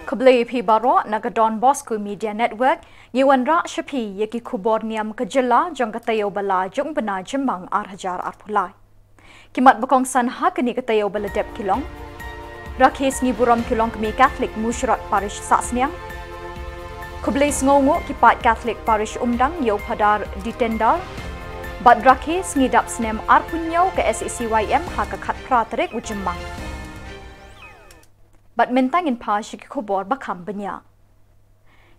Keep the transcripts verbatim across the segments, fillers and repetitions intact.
Khublei ïa phi baroh na ka Don Bosco Media Network, ngi wanrah sha phi ïa ki khubor niam ka jylla jong ka taïew ba la jong u bnai Jymmang ar hajar arphew lai. Ki mat ba kongsan ha kane ka taïew ba la dep ki long: Rakhe sngi burom ki longkmie Catholic Mushroth Parish Sahsniang. Khublei sngewnguh ki paid Catholic Parish Umdang ïa u Phadar Ditendar. Bad rakhe sngi dap snem arphew hynñiew ka S A C Y M ha ka khatphra tarik u Jymmang. Bad mynta ngin phai sha ki khubor ba kham bniah.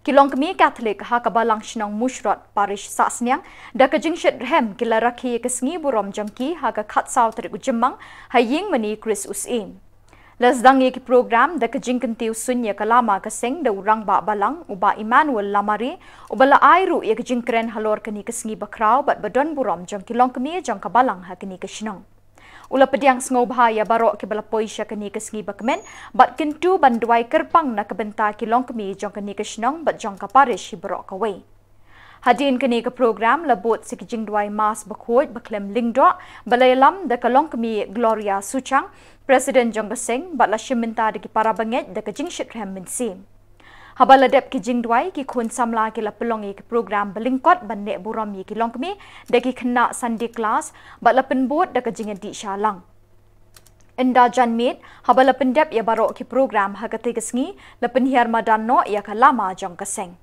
Ki longkmie Catholic ha ka Balang Shnong Mushroth Parish Sahsniang, da ka jingshitrhem ki la rakhe ïa ka sngi burom jong ki ha ka khatsaw tarik u Jymmang ha ïing mane Khrist u Syiem. La sdang ïa ki program da ka jingkyntiew suiñ ïa ka lama ka seng da u Rangbah Balang u Bah Emmanuel Lamare, uba la ai ruh ïa ka jingkren halor kane ka sngi bakhraw bad ba don burom jong ki longkmie jong ka Balang ha kane ka shnong. U la pdiang sngewbha ïa baroh kiba la poi sha kane ka sngi ba kmen bad kyntu ban duwai kyrpang na ka bynta ki longkmie jong kane ka shnong bad jong ka parish hi baroh kawei. Hadien kane ka program la bud sa ki jingduwai Mass bakhuid ba khlem lyngdoh ba la ïalam da ka longkmie Gloria Suchang, President jong ka seng, bad la shim bynta da ki para bangeit da ka jingshitrhem mynsiem. Haba la dep ki jingduwai, ki khun samla ki la pynlong ïa ki program ba lyngkot ban leh burom ïa ki longkmie da ki khynnah Sunday class bad la pynbud da ka jingïadih shah lang. Ynda jan miet, haba la pyndep ïa baroh ki program ha katei ka sngi, la pynhiar madan noh ïa ka lama jong ka seng.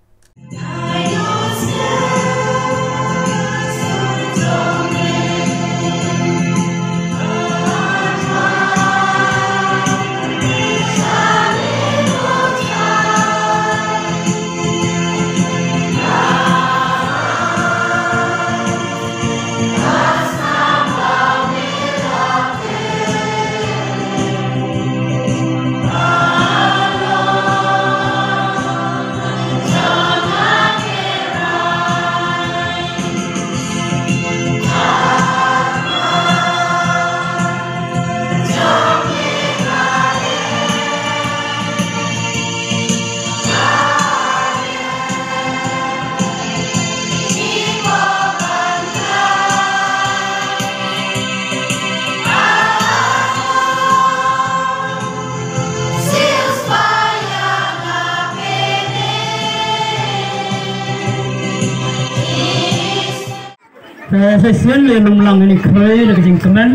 Te sa shisien lei nonglang ïa i khrei da ka jingkmen.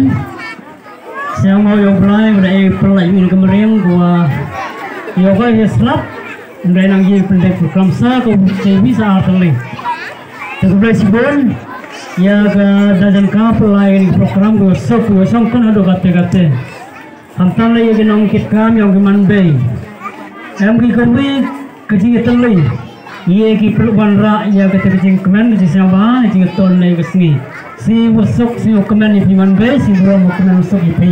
Sngewbha ïa u Blei ba da ai pynlait ïa ka meriang ba ïa ka ïa slap. Hynrei nang ïa pyndep program sa ka u J B sa ar tylli. Te khublei shibun ïa ka da jan ka pynlait ïa ka program ka suk ka song kan haduh kate kate. Khamtam lei ïa ki nongkitkam ïa ki manbei. Em ki kawei ka jingïatylli ïa ki pynlong wanrah ïa kata ka jingkmen ka jingsngewbha ka jingïatylli ïa ka sngi. Sngi u suk sngi u kmen ïa phi manbei, sngi burom u kmen u suk ïa phi.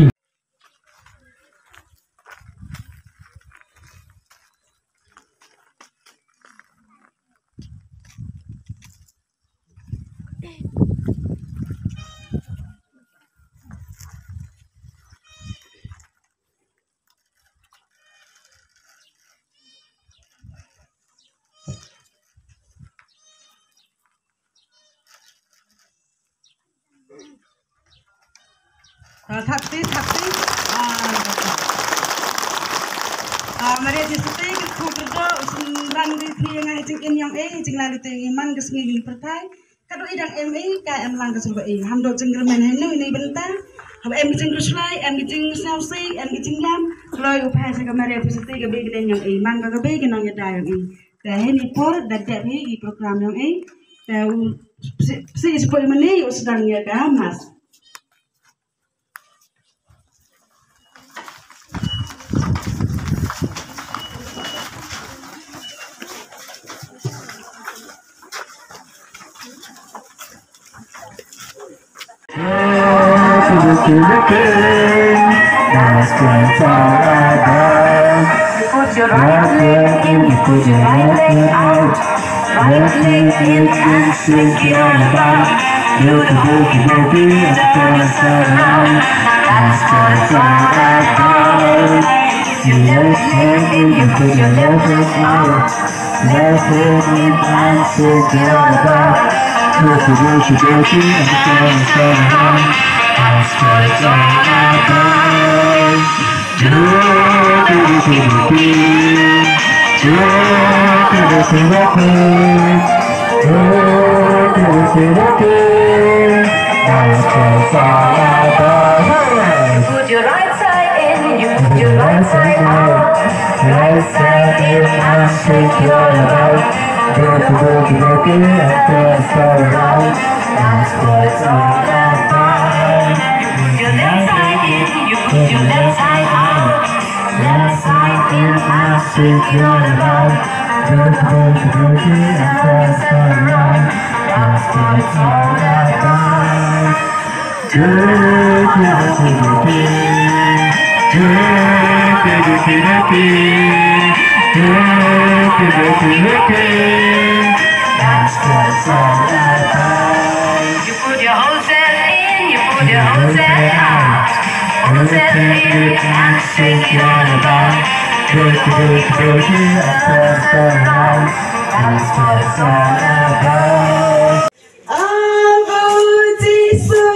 Ah, thap ti, thap ti. Ah, ah, Maria Jisute, ki khun kyrdoh, u sngewbha ri phi ïa nga ha jingim ïong i, ha jinglaitluid ïong i man ka sngi jingpyrthei. Ka dei i dang em i, ka em lang ka sngewbha i. Ham dei jingkyrmen ha ïing i bynta. Haba em ka jingkhuslai, em ka jingsngewsih, em ka jingïam. Kloi u phai sha ka Maria Jisute ka bei ka ïong i. Man ka ka bei ka nongïada ïong i. Te ha ini por da dep hi i program ïong i. Te u psi psi poi mane u sdang ïa ka mass. Put your right leg in, you put your right leg out. Right leg in and shake your bum. Boogie, boogie, boogie, I'm gonna start now. That's just all about. Your left hand in, you put your left hand out. Left hand in and shake your bum. Boogie, boogie, boogie, I'm gonna start now. That's just all about. Do, do, do, do, do, do. Put your right side in, you put your right side out. Right side in and shake your right. Dirty, dirty, dirty, and twist around. That's what it's all about. You put your left side in, you put your left side out. Left side in and shake your right. Dirty, dirty, dirty, and twist around. That's what it's all about. Dirty, dirty, dirty. Dirty, dirty, dirty. Dirty, dirty, dirty. That's what it's all about. You put your whole self in, you put your whole self out. Whole self in and shake it all about. Dirty, dirty, dirty, and twist around. That's what it's all about. Ong u Jisu,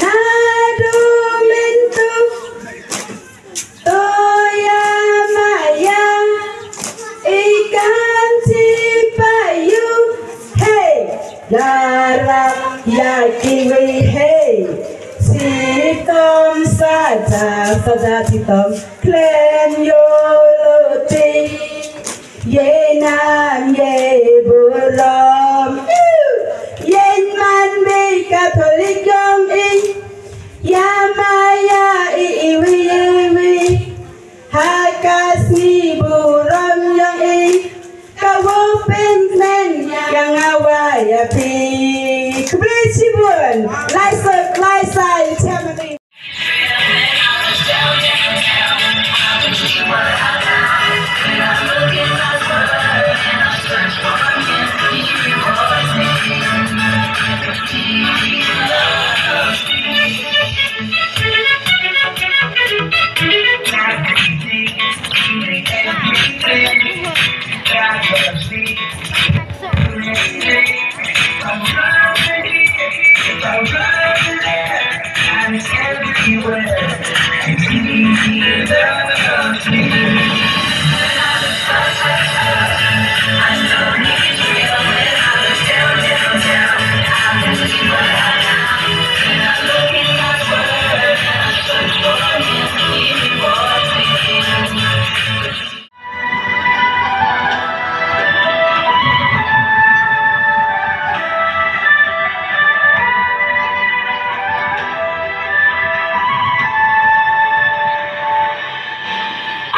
naduh mynta to ïa ma ïa i kam jingpyrshah. Hey, ïarap ïa kiwei, hey. Shitom saja, saja shitom, khlem ïoh lynti. Ïa nam ïa burom. Ïa man bad Katholik jong i. Ïa ma ïa i iwi iwi. Ha ka sngi burom jong i. Ka wok pynmen ïa nga wa ïa phi. Khublei shibun. Lai suk lai sai, Germany.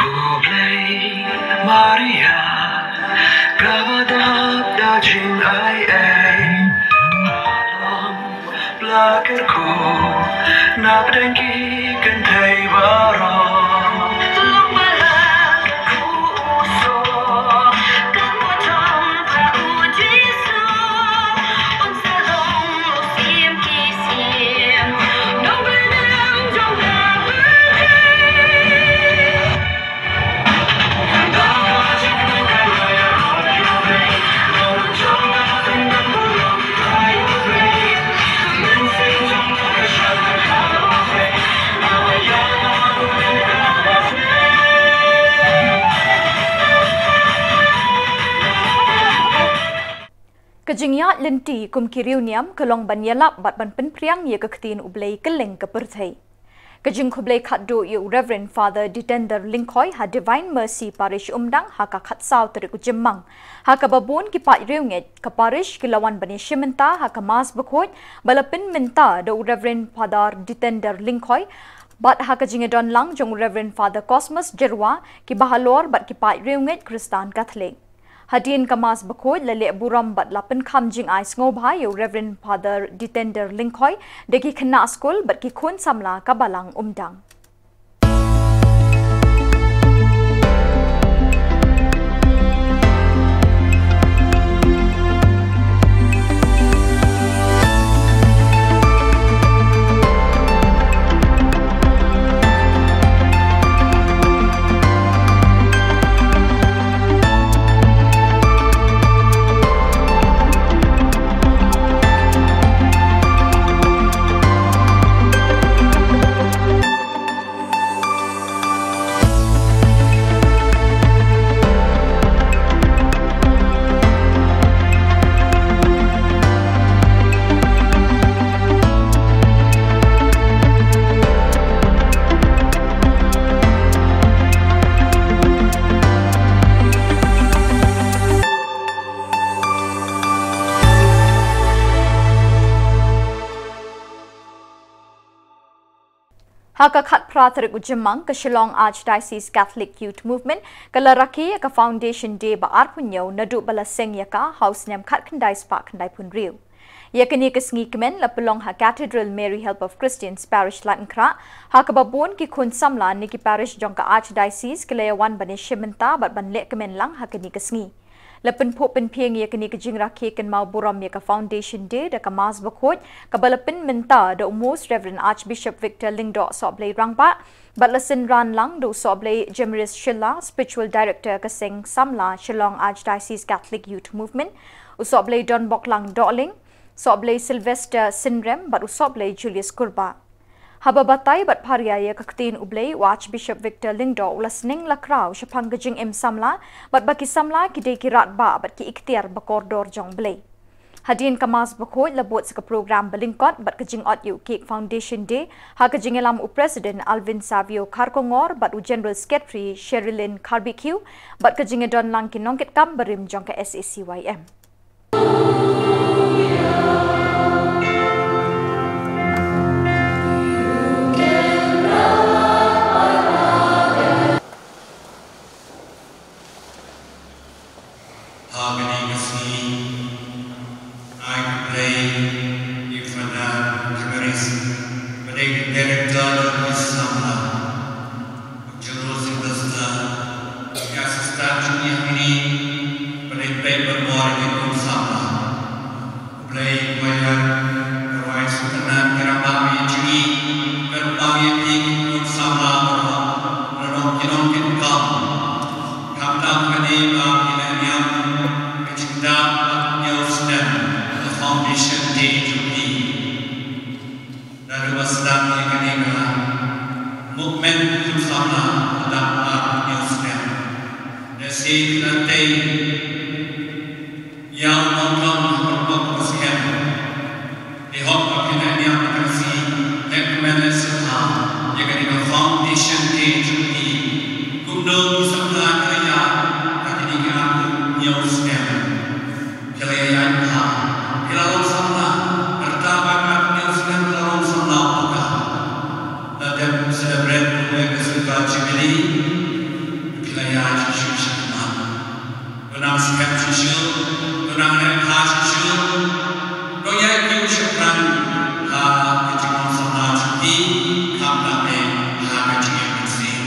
Khublei Maria, kaba dap da jingaiei. Alam la kyrkhu napdeng ki kynthei baroh. Long ba la kyrkhu u soh, ka kpoh jong pha u Jisu. Un sa long u Syiem ki siem, Nongpyndonkam jong ka pyrthei. Ka jingïaid lynti kum ki riewniam ka long ban ïalap bad ban pynphriang ïa ka ktien U Blei kylleng ka pyrthei. Ka jingkhublei khatduh ïa u Reverend Father Ditender Lyngkhoi ha Divine Mercy Parish Umdang ha ka khatsaw tarik u Jymmang, ha kaba bun ki paid riewngeit ka parish ki la wan ban ïashim bynta ha ka Mass Bakhuid ba la pynmynta da u Reverend Father Ditender Lyngkhoi, bad ha ka jingïadon lang jong u Reverend Father Cosmas Jyrwa, kiba halor bad ki paid riewngeit Khristan Katholik. Hadien ka Mass Bakhuid la leh burom bad la pynkham jingai sngewbha ïa u Reverend Father Ditender Lyngkhoi da ki khynnah skul bad ki khun samla ka Balang Umdang. Ha ka khatphra tarik u Jymmang, ka Shillong Archdiocese Catholic Youth Movement ka la rakhe ïa ka Foundation Day ba arphew hynñiew naduh ba la seng ïa ka ha u snem khatkhyndai spah khyndai phew hynriew. Ïa kane ka sngi kmen la pynlong ha Cathedral Mary Help of Christians Parish Laitumkhrah, ha kaba bun ki khun samla na ki parish jong ka Archdiocese ki la ïa wan ban ïashim bynta bad ban leh kmen lang ha kane ka sngi. La pynphuh pynphieng ïa kane ka jingrakhe kynmaw burom ïa ka Foundation Day da ka Mass bakhuid kaba la pynmynta da u Most Reverend Archbishop Victor Lyngdoh Sohblei Rangbah, bad la synran lang da u Sohblei Jemris Shylla, Spiritual Director ka Seng Samla Shillong Archdiocese Catholic Youth Movement, u Sohblei Donboklang Dohling, Sohblei Sylvester Synrem bad u Sohblei Julius Kurbah. Haba batai bad pharia ïa ka ktien U Blei, u Archbishop Victor Lyngdoh u la sneng la khraw shaphang ka jingim samla bad ba ki samla ki dei ki radbah bad ki iktiar ba kordor jong U Blei. Hadien ka Mass bakhuid la bud sa ka program ba lyngkot bad ka jingot ïa u Cake Foundation Day ha ka jingïalam u President Alvin Savio Kharkongor bad u General Secretary Sherilyn Kharbikiew bad ka jingïadon lang ki nongkitkam barim jong ka S A C Y M. Ha kane ka sngi, ai khublei ïa u Father Damaris, ba dei u Director jong ki samla, u General Sylvester, ki assistant jong ngi hangne, ba dei peit bad bor ïa ki khun samla. U Blei u ïa rwai sngewtynnat ïa ki rangbah miet jong ngi, ki rangbah miet jong ngi, ki khun samla baroh, baroh ki nongkitkam. Khamtam kane ba ki la niam ka jingdap arphew hynñiew snem ka Foundation Day jong ki. Naduh ba sdang ïa kane ka movement khun samla, dap arphew hynñiew snem. Lehse ki la tei ïa u nongthoh nongthoh ba skhem. Te hok ba phin ïa niam ka sngi leh kmen leh sngewbha ïa kane ka Foundation Day jong ki. Kumno ki samla ki la ïaid ha kine ki arphew hynñiew snem. Ki la ïaid bha, ki la long samla, kata ba arphew hynñiew snem ki la long samla paka. La dep celebrate ïa ka Silver Jubilee, ki la ïaid shisha shisha. To nang skhem shisha, to nang leh bha shisha, to ïaid kiew shaphrang ha ka jinglong samla jong ki, khamtam eh ha ka jingïaid mynsiem.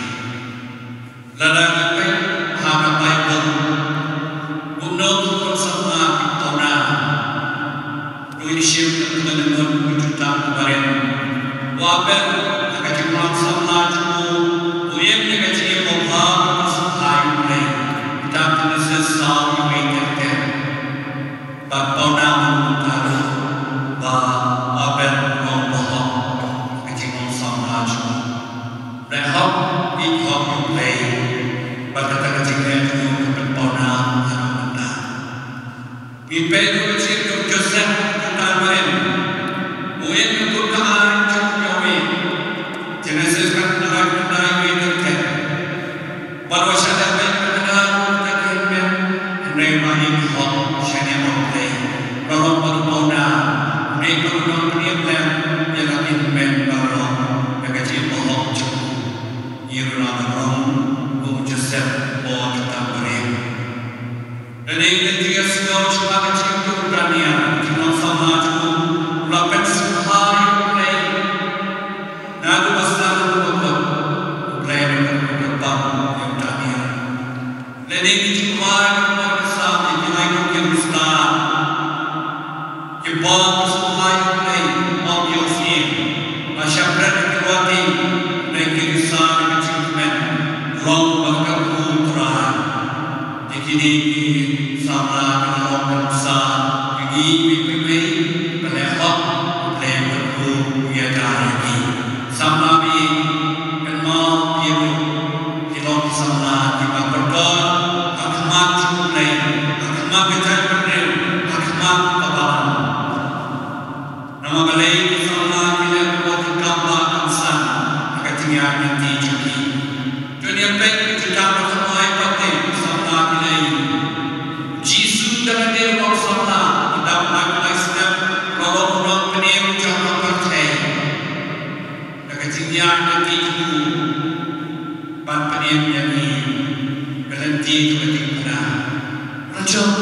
Lada ngi peit ha ka Baibl, kumno ki khun samla ki pawnam. To ngin ïa shim na ka bynta u Judah u Barim. U Abel ha ka jinglong samla jong u, u im ïa ka jingim ba bha bad u sngewbha ïa U Blei. Kitab Jenesis saw wei ter ter. Bad pawnam u ong ba u Abel u long ba hok ha ka jinglong samla jong u. Leh hok, ïeit hok ïa U Blei. Bad kata ka jingleh jong u ka pynpawnam haduh mynta. Ngi peit ruh ka jingim u Joseph, u Judah u Barim. U im ïa ka kut ka aiñ jong u Iehova. Jenesis khatkhyndai, khatkhyndai, wei ter ter. Bad wat shah leh beiñ bad kata ruh ka jingim, hynrei ba ïeit hok shaniah U Blei. Baroh ba ruh pawnam, u dei ba ruh nongpynim lem ïa la ki hynmen baroh da ka jingim ba hok jong u. Ngi ruh la ban long kum u Joseph bad u Judah u Barim. Lada ngi ïohi ïa ka jingïasngew shaphang ka jingim jong u Daniel, ka jinglong samla jong u, u la pynsngewbha ïa U Blei. Naduh ba sdang ka bynta, U Blei u la kyrpad ïa u Daniel. Lada ngi jingrwai ïa ka Psalm, ïa ki lai nongkynstad, ki bok ki sngewbha ïa U Blei, ym ïohsngew. La shah bret ïa ki rwai, U Blei u kynsan ïa ka jingkmen, u ong ba kyrkhu Trai. Te kine ki samla ki la long kynsan ïa ngi, ngi, ngi, ngi, ba leh hok, U Blei u kyrkhu, u ïada ïa ki. Samla ba ïeit, kynmaw phi ruh, phi long ki samla kiba kordor ha khmat jong U Blei, ha khmat ka jaitbynriew, ha khmat ka balang. Namar balei ki samla ki leh kumba ki kam ba kam san ha ka jingïaid lynti jong ki. To ngin ïa peit ka jingkam ka thymmai pat te ki samla ki leh. U Jisu da lade u long samla, u dap lai lai step, u long u nongpynim jong ka pyrthei. Da ka jingïaid lynti ïa ngi ka lynti jong ka jingpynah. Rajong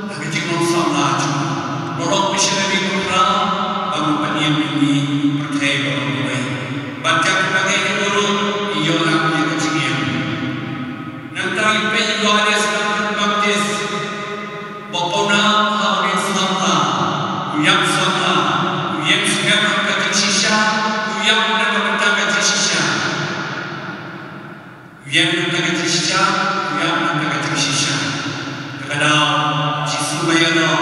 ha ka jinglong samla jong u. Lorong missionary ba khraw ba u pynïeng ïa ngi pyrthei baroh kawei. Bad ïa kaba ngi ïoh ruh ngi ïoh lap ïa ka jingim. Nangta ngi peit ïa u Ïoannis Baptist. Ba pawnam ha u ïing samla, u ïap samla, u ïeng skhem ha ka jingshisha, u ïap na ka bynta ka jingshisha. U ïeng na ka bynta ka jingshisha, u ïap na ka bynta ka jingshisha. Te ka daw, Jisu ba ïaroh,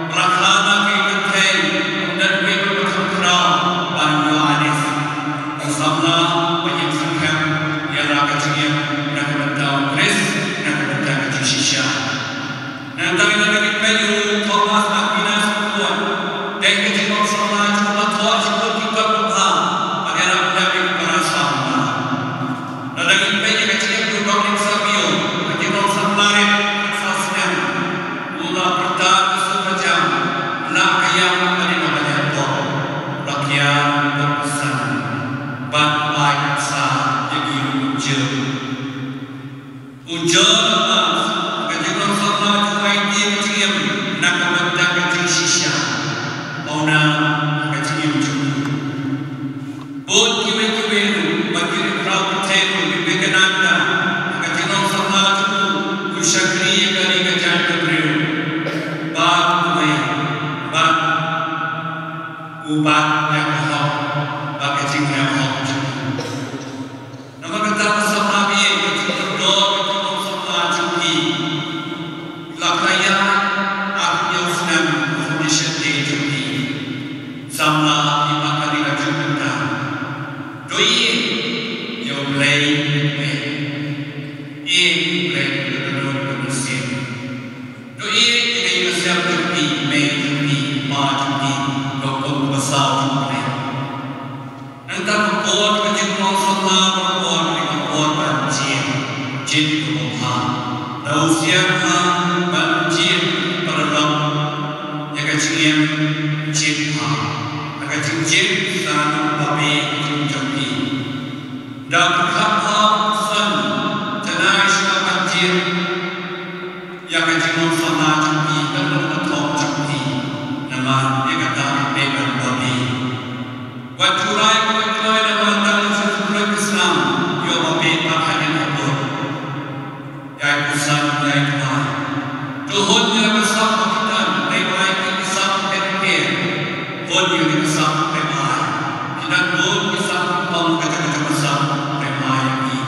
ba la kha na ki kynthei, ym don uwei ba kham khraw ban ïoh anis. U samla ba ïeng skhem ïa la ka jingim na ka bynta u Khrist, na ka bynta ka jingshisha. Nangta ngi la dang peit ïa u Thomas Aquinas, u khun. Dei ka jinglong samla jong u ba thoh shibun ki kot babha. Ba ïarap ïa ki para samla. La dang peit ïa ka jingim jong u Dominic Savio. Ka jinglong samla rit, ka sa snem. U la pyrta ka sur ka jam. La ka ïam ka dei ba ka ïam pop. La ka ïam pop san. Bad u ai ka sa ïa ki ruh jong u. U John Adams, ka jinglong samla jong u, ai ïa ka jingim na ka bynta ka jingshisha. Ong na ka jingim jong u. Bun kiwei kiwei ruh ba ki riew khraw pyrthei ruh, Vivekananda, ka jinglong samla jong u, u shakri ïa ka ri ka jaid ka briew. Bad uwei, bad u bat ïa ka hok, bad ka jingleh hok jong u. Namar kata ka samla ba ïeit, ka jingkordor ka jinglong samla jong phi. La ka ïaid arphew snem ka foundation day jong phi. Samla phi ba ka ri ka jong ka. To ïeit ïa U Blei phi. Ïeit ïa U Blei phi, ka don ka mynsiem. To ïeit ïa ka ïing ka sem jong phi, mei jong phi, pa jong phi, ka kum ka saw jong U Blei. Nangta ka por ka jinglong samla ka por ka por ban jied, jied ka por ha. Da husiar ha ban jied paralok ïa ka jingim, jied ha. Ha ka jingjied sa nang ba be ka jingim jong phi. Da pyrkhat ha san janai sha ban jied. Ïa ka jinglong samla jong phi, ka long ka thong jong phi. Namar ïa kata ka pynban ba phi. Wat jurai, wat jurai namar tang shu shu ka snam. Ïoh ba phi pat hadien ka por. Ïa ka san, ïa ka. To hun ïa ka sap ba ki tan, dei ba ki sap pynpyr. Hun ïa ka sap pynpyr. Ki tan hun ki sap pynpyr ka jong ka sap pynpyr ïa ki.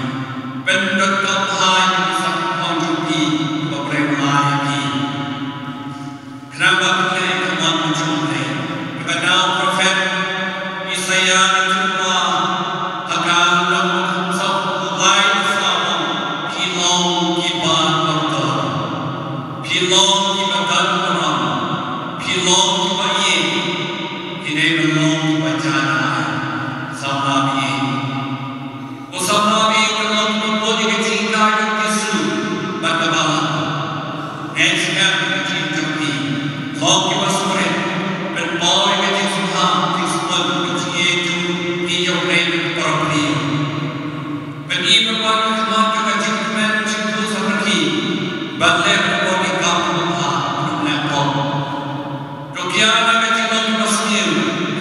Pyndonkam bha ïa ki sap pynpyr jong ki, ba pynpyr ïa ki. Khnang ba phi ïa ka mon ka jong U Blei. Kaba daw prophet Isaïah u ong ba ha ka lynnong khatsaw, u lai u sa ong, phi long kiba kordor. Phi long kiba don burom. Phi long kiba ïeit. Phi dei ban long kiba janai. Samla ba ïeit. Ko samla ba ïeit, ka long kiba bud ïa ka jinghikai jong U Jisu bad ka balang. Ngeit skhem ïa ka jingim jong phi. Long kiba sngewrit. Pynpaw ïa ka jingsngewbha, jingsngewbha ka jingïeit jong phi ïa U Blei bad para briew. Pynïeng pynpaw ïa ka khmat jong ka jingkyrmen jong U Jisu ha phi. Ban leh pynpaw ïa ka kam kaba bha, ban leh pop. To kiar na ka jinglong basniew,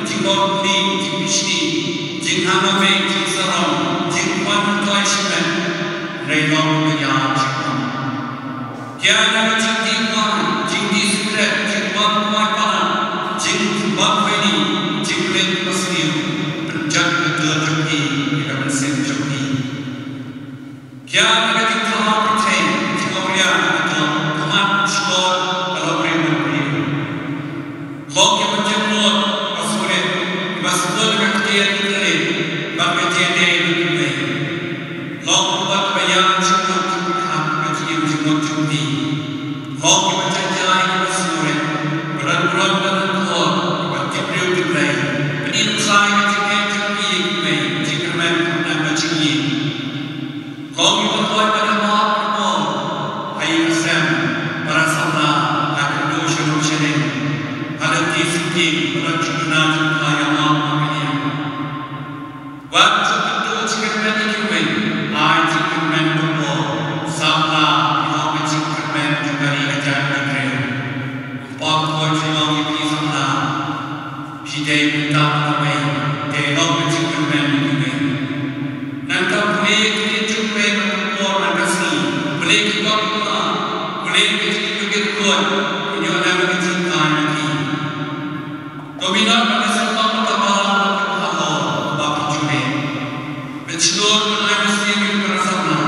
jinglong kli, jingbishni, jinghangmawei, jingsarong, jingwan kloi shimet, hynrei long ka ïa jinglong. Kiar na ka jingdih wine, jingdih sikret, jingbam wine palat, jingbam khaini, jingkren basniew, pynjot ka dur jong ki ïa ka mynsiem jong ki. Kiar na ka jingthaw pyrthei, jingawria na ka jong, khmat shkor, ka lawri na briew. Long kiba jemnud, kiba sngewrit, kiba sngewrit ka ktien ka rit, bad ka jingdei na ki mei. Long kiba ïa jingmut jingpyrkhat, ka jingim jingmut jingpyrkhat. Long kiba jai jai, kiba sngewrit, kiba don burom, kiba don khuid, kiba tip briew tip Blei. Pynïeng pynshai ka jingim jingpyrkhat, ki mei, jingkyrmen, ka jingim. Long kiba koit bad ïa map ïa ka por ha ïing ha sem, para samla, ha kynduh sha lum sha leit, ha lynti syngkien, ba don jingduna jingpynlait ïa map ïa ka ïing. Wat ju kynduh jingkyrmen ïa kiwei, ai jingkyrmen Ïoh na ka jingkhlaiñ na phi. To mynta ka message ka ba ka ba ka halor ba phi ju leh. Pynslur ban ai mynsiem ïa ka samla.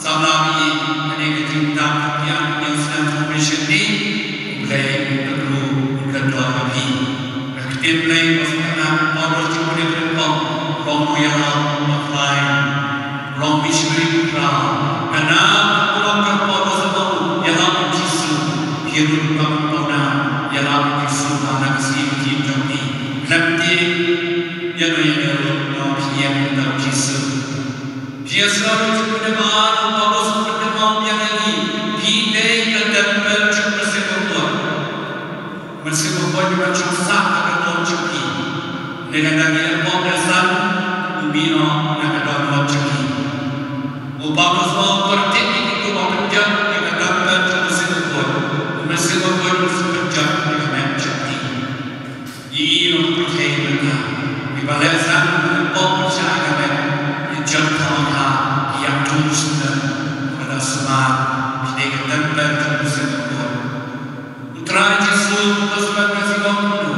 Samla phi ïa kane ka jingdap ka phi ïa ka New Zealand Foundation Day. U Blei u kyrkhu u kyrdoh ïa phi. Ka ktien Blei ba sngewthuh ba ka jingpynlong long u ïalam ba khlaiñ. Long missionary proud. Ka nam ka burom ka por ba sa ong ïa la u Jisu. Phi ruh ba ka por na ïa la u Jisu ba na ka sngi ka jingim jong phi. Khlem tieng ïa no ïa no ruh ba phi ïa u Jisu. Phi ïa sa ruh jingpyndonkam ba ba sa pyndonkyndong ïa ngi. Phi dei ka templ jong ka Mynsiem Bakhuid. Mynsiem Bakhuid ba jong sah ha ka dohnud jong phi. Lada ngi la pop la san, u mih noh na ka dohnud jong phi. U Paulus u ong, kyrteng ïa kito ba pynjot ïa ka templ jong Mynsiem Bakhuid. U Mynsiem Bakhuid u sa pynjot ïa ka met jong phi. Ïa i ba pyrthei mynta. Iba la san, iba la pop pynshai ïa ka met. Ïa jot ka met ha, ïa tu shisha. Ba la sumar, phi dei ka templ jong Mynsiem Bakhuid. U Trai Jisu u kyrpad ïa ngi kumno?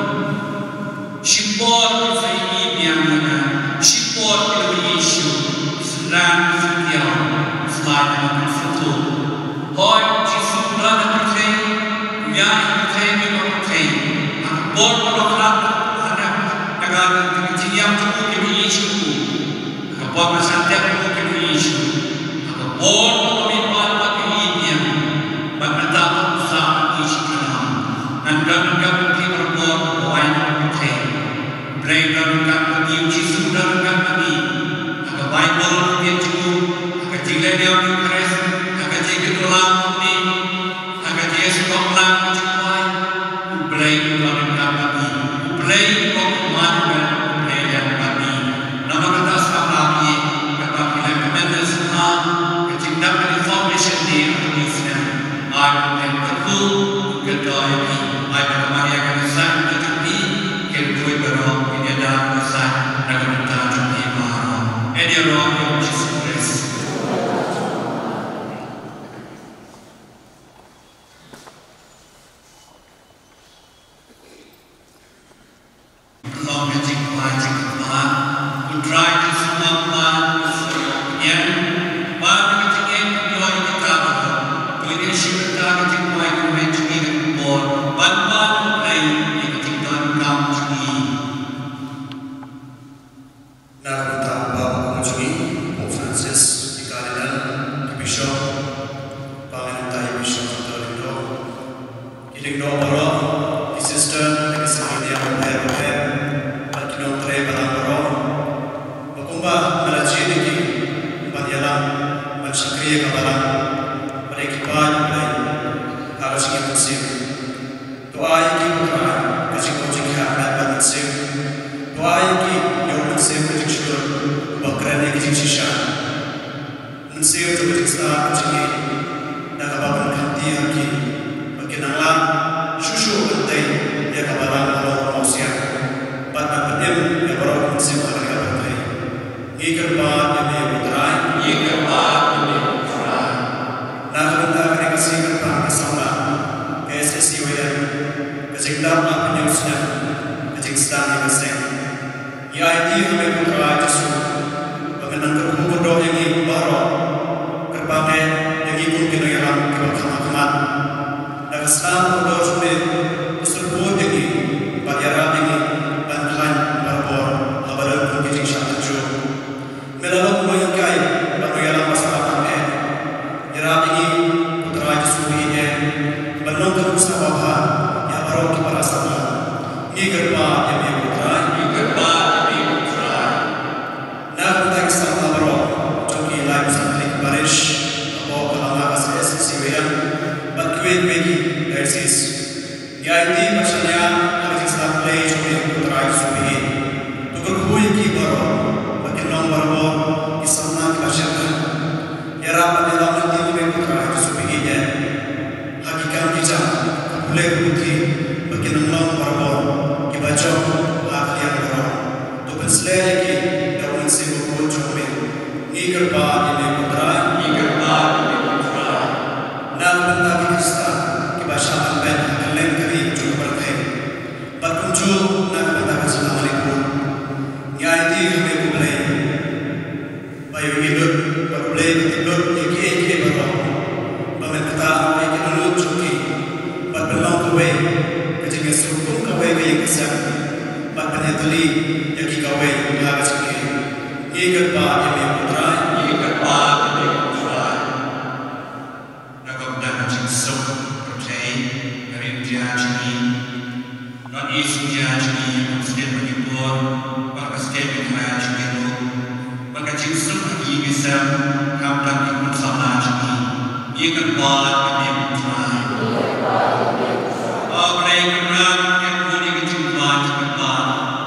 Shipor ki sa ïohi biang ïa nga, shipor ki la ïohi shuh, sdang ki sa tiaw, slai na ka satu. Hooid, Jisu u la na pyrthei, u ïaid ha pyrthei, u ïaid ha pyrthei. Ha ka por ba dohkhlad, ha ka, ha ka jingïap jong u ki la ïohi shuh. Ha ka por ba shah tep u ki la ïohi shuh. Ha ka por ba u mih pat pat ki la ïohi biang. Bad mynta u sah ïohi shuh. Ngan don ryngkat bad phi barabor, u ai na ka pyrthei. Blei don ryngkat bad phi, u Jisu don ryngkat bad phi. Ha ka Baibl ka ktien jong u, ha ka jinglehniam Eukharist, ha ka jingkynduh lang kumne. Ha ka jingïasyllok lang ka jingduwai, U Blei u don ryngkat bad ngi. U Blei u long u Immanuel, U Blei u don ryngkat bad ngi. Namar kata sngap bha ïa kaba phi la kmen da sngap, ka jingdap ka Reformation Day ha ka New Zealand. Ai ba U Blei u kyrkhu, u kyrdoh ïa phi. Ai ba ka Maria ka Kynsan ka jong phi, ka kyrkhu baroh, kin ïada ka Kynsan na ka bynta jong phi baroh. Ïa ïaroh ïa U Jisu Khrist. Long ka jingkwah jingkyrpad, U Trai Jisu Khrist, U Trai Jisu Khrist, ban ka jingim, ïoh ïa kita baroh. To ïa shim bynta ka jingkwah jingkyrpad jong ngi ha kane ka por, ban ban U Blei ïa ka jingdonkam jong ngi. Na ka bynta u Papa jong ngi, Pope Francis, ki Cardinal, ki Bishop, ba ngi nang tai Bishop Doctor Lyngdoh, ki lyngdoh baroh, ki sister, ki sangeh niam bapher bapher, bad ki nongtrei balang baroh. Ba kumba me la jied ïa ki, ban ïalam, ban shakri ïa ka balang, bad ïa ki paid U Blei, ha ka jingim mynsiem. To ai ïa ki ko Trai, ka jingkhuid jingkhiah met bad mynsiem. To ai ïa ki ïa u mynsiem ka jingshlur, uba kren ïa ka jingshisha. Mynsiem jong ka jingstad ka jingïeit, da kaba pynkyntiew ïa ki, ba kin nang lah shuh shuh ban tei ïa ka balang halor u mawsiang. Bad ban pynim ïa baroh ki mynsiem ha kane ka pyrthei. Ngi kyrpad ïa me ko Trai. Ngi kyrpad ïa me ko Trai. Na ka bynta kane ka sngi kyrpang ka samla ka S A C Y M, ka jingdap ha ka pynïaid snem, ka jingsdang ïa ka seng. Ngi aiti ha me ko Trai Jisu ba kan nang kyrkhu kyrdoh ïa ngi baroh. Kyrpang eh ïa ngi kum ki nongïalam kiba kham ha khmat. Da ka snam kordor jong me, to sngewbha ïa ngi bad ïarap ïa ngi ban khlaiñ barabor haba don kum ki jingshah tynjuh. Me la long u nonghikai bad u nongïalam ba sngewbha eh. Ïarap ïa ngi ko Trai Jisu ba ïeit eh ban long ka nuksa babha ïa baroh ki para samla. Ngi kyrpad ïa me ko Trai. Ngi kyrpad ïa me ko Trai. Na ka bynta ki samla baroh jong ki laiphew san tylli ki parish hapoh ka Lamka S A C Wei Iing bad kiwei kiwei ki diocese. Ngi aiti bad shaniah ha ka jingsngap Blei jong me ko Trai Jisu ba ïeit. To kyrkhu ïa ki baroh ba kin long barabor ki samla kiba shyrkhei. Ïarap bad ïalam lynti ïa me ko Trai Jisu ba ïeit. Ha ki kam ki jam, ka pule ka puthi, ba kin nang long barabor kiba jop ha ka liang baroh. To pynsleh ïa ki da u Mynsiem Bakhuid jong me. Ngi kyrpad ïa me ko Trai. Ngi kyrpad ïa me ko Trai. Na ka bynta ki Khristan Bad U Blei un tip lut ïa kiei kiei baroh, ba men ktah ïa ki dohnud jong ki, bad ban long kawei ka jingïasuk kum kawei ka ïing ka sem, bad ban ïatylli ïa ki kawei ha ka jingim. Ngi kyrpad ïa me ko Trai. Ngi kyrpad ïa me ko Trai. Na ka bynta ka jingsuk pyrthei, ka ri India jong ngi, North East India jong ngi, bad ka state Manipur, bad ka state Meghalaya jong ngi ruh, bad ka jingsuk ha ki ïing ki sem, khamtam ki khun samla jong ngi. Ngi kyrpad ïa me ko Trai. O Blei Kynrad, ngi kyrpad ïa ka jingwan jong ka Kynrad,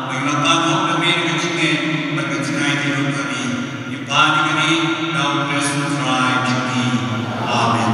ba ngin ïa pan hok na me ka jingngeit bad ka jingai dei ruh ha me. Ngi pan ïa kane da U Khrist U Trai jong ngi. Amen.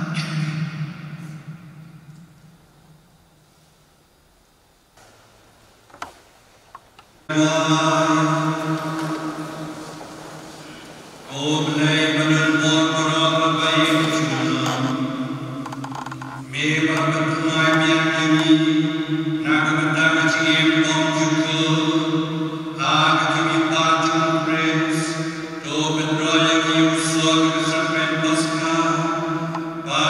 jong me. Ko Blei ba don bor baroh, ba ïeit jong ngi, me ba pynphai biang ïa ngi na ka bynta ka jingim bymjukut ha ka jingim jong u Khrist, to pynroi ïa ngi ïa u sor ka sakrament Paskha, ba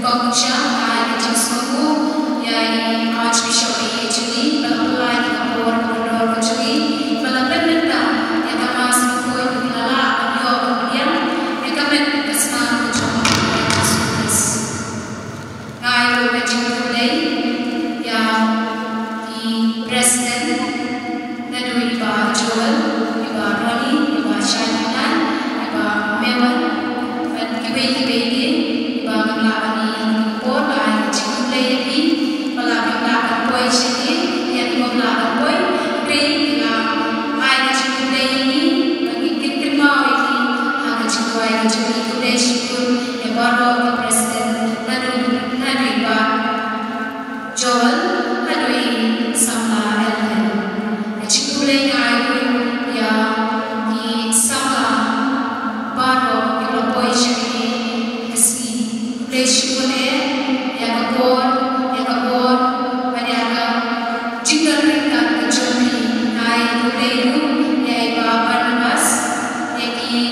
Kong sha ai ka jingsngewbha ïa i Archbishop A. Juli ba la pynlait ïa ka por ka dor ka jong i ba la pynbynta ïa ka Mass ka poi ba la lah ban ïoh ban pdiang ïa ka met ka snam ka jong u Trai Jisu Khrist. Nga ai ruh ka jingkhublei ïa i President, naduh i Bah Joel, i Bah Ronnie, i Bah Shanilan, i Bah Mewan, bad kiwei kiwei de, i ba ngam lah ban ïa ka por, ba ai ka jingkhublei ïa phi, ba la phi lah ban poi sha ki, ïa ki bym lah ban poi, hynrei nga ai ka jingkhublei ïa phi, ba ngi kynmaw ïa phi ha ka jingduwai ka jong ngi. Khublei shibun ïa baroh ki President, naduh, naduh i Bah Joel, haduh i samla Elvin. Ka jingkhublei nga ai ruh ïa ki samla baroh kiba la poi sha kane ka sngi. Khublei shibun eh ïa ka por, ïa ka por bad ïa ka jingdon ryngkat ka jong phi. Nga ai khublei ruh ïa i Bah Barnabas, ïa ki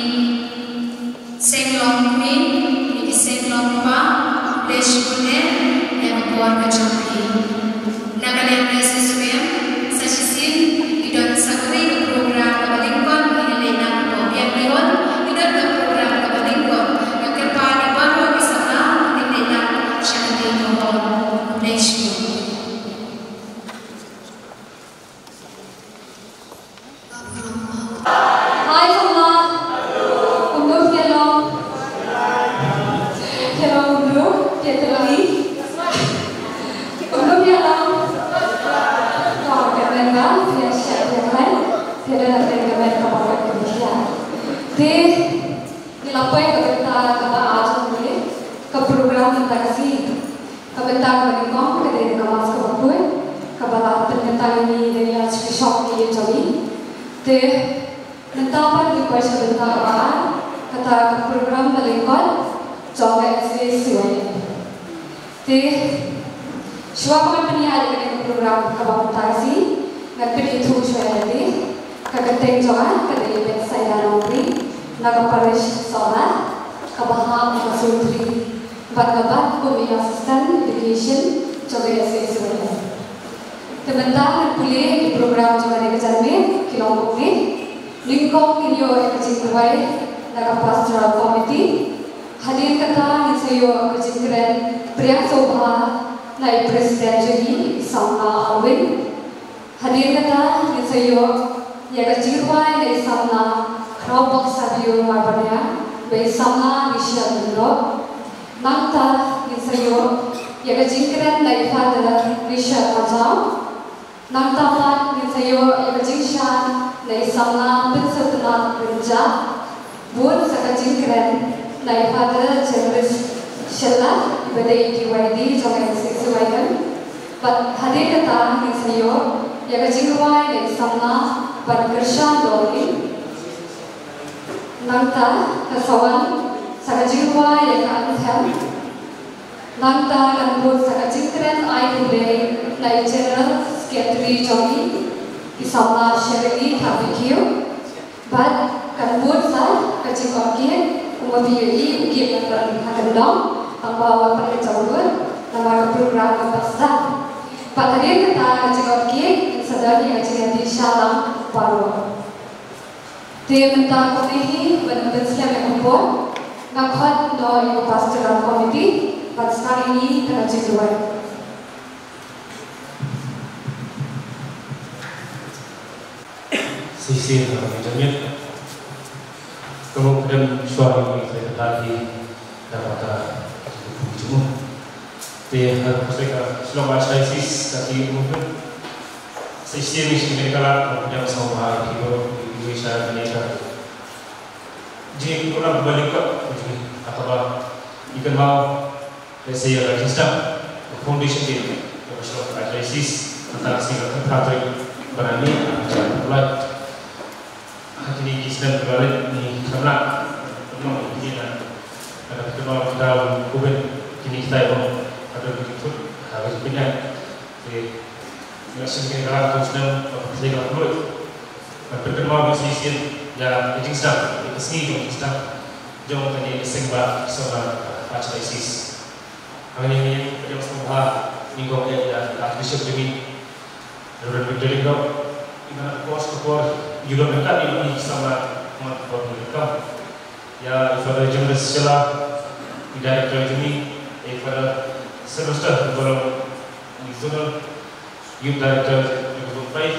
seng longkmie, ïa ki seng longkpa, khublei shibun eh ïa ka por ka jong phi. Na ka liang ka S S U M, sa shisien ngi don sa kawei ka program kaba lyngkot, ngi la leit lang hapoh Biang Lehoi, ngi don ka program kaba lyngkot. Nga kyrpad ïa baroh ki samla kin leit lang sha kane ka hall. Khublei shibun. Hi, samla. Kumno phi long? Phi long kumno? Phi long kumno? Kumno phi long? Ka kyrmen ba phi ïa shah phi ïa kai. Phi ïa don ha kyrmen kaba ka phi ïa. Te ngi la poi ka bynta kaba ar jong ngi, ka program mynta ka sngi. Ka bynta kaba nyngkong ka dei ka Mass kaba khuid, kaba la pynbynta ïa ngi da i Archbishop, i jong ngi. Te mynta pat ngi poi sha bynta kaba ar, kata ka program ba lyngkot jong ka S A C Y M. Te shuwa ba ngan pynïaid ïa kane ka program kaba mynta ka sngi, ngan pynithuh shuwa ïa lade. Ka kyrteng jong nga ka dei Bethsaida Nongri, na ka parish Sohra, kaba hap ha ka Sutri. Bad nga bat kum i Assistant Education jong ka S A C Y M. Te mynta ngan pule ïa ki program jong kane ka janmiet ki long kumne. Nyngkong ngin ïoh ïa ka jingduwai na ka Pastoral Committee. Hadien kata ngin sa ïoh ïa ka jingkren pyrshang sngewbha na i President jong ngi, i Samla Alwyn. Hadien kata ngin sa ïoh ïa ka jingrwai na i samla Khrawbok Savio Marbaniang bad i samla Richard Lyngdoh. Nangta ngin sa ïoh ïa ka jingkren na i Father Richard Majaw. Nangta pat ngin sa ïoh ïa ka jingshad na i samla Pynsyrtnat Rynjah. Bud sa ka jingkren na i Father Generous Shylla, iba dei i D Y D jong ka S A C Y M. Bad hadien kata ngin sa ïoh ïa ka jingrwai na i samla Bankyrshan Doreen. Nangta kan sa wan sa ka jingrwai ïa ka anthem. Nangta kan bud sa ka jingkren ai khublei na i General Secretary jong ngi, i samla Shirley Thabikiew. Bad kan bud sa ka jingkit khlieh, kumba phi ïohi u khlieh ka don ha kyndong, tangba wat pynkyndong lut namar ka program ka pat sdang. Bad hadien kata ka jingkit khlieh kan sa don ïa ka jingïadei sha lang baroh. Te mynta kumne hi ban pynskhem ïa ka por, nga khot noh ïa ka Pastoral Committee ban sdang ïa ka jingduwai. Shisien ha kane ka janmiet, ka mut ka dang shuwa ngi sa ïa ka, da kata ka jingkyrkhu jingmut. Te ha ka perspective ka Shillong Archdiocese ka ki movement, shisien ngi shu ïa ka lad ban pynjah sngewbha ïa ki bor, ïa ki wei sha kane ka jingïakhun program ba lyngkot jong ngi, ha kaba ngi kynmaw lehse ïa ka jingsdang ka foundation day kaba shu long ha ka Diocese, mynta ka sngi ka khatphra tarik bnai May, ha ka July. Ha kine ki snem kiba la leit ngi samla kumno ngi na ka kynmaw ki daw Covid, kine kita ïa long haduh ki jingthut ha ka jingpynïaid. Te ngi la sngewthuh ïa ka snem ba ka pyrthei ka la pynlut. Ban pynkynmaw shisien ïa ka jingsdang, ïa ka sngi jong ka jingsdang jong kane ka seng ba seng ba Archdiocese. Hangne ngi ïa pdiang sngewbha nyngkong eh ïa ka Archbishop jong ngi, Reverend Victor Lyngdoh, i ba na ka por sha ka por ïa u don ryngkat ïa ngi ki samla ha ka por kaba nyngkong. Ïa i Father James Shylla, i Director jong ngi, ïa i Father Sylvester, i ba long i Zonal Youth Director jong ka Zone five,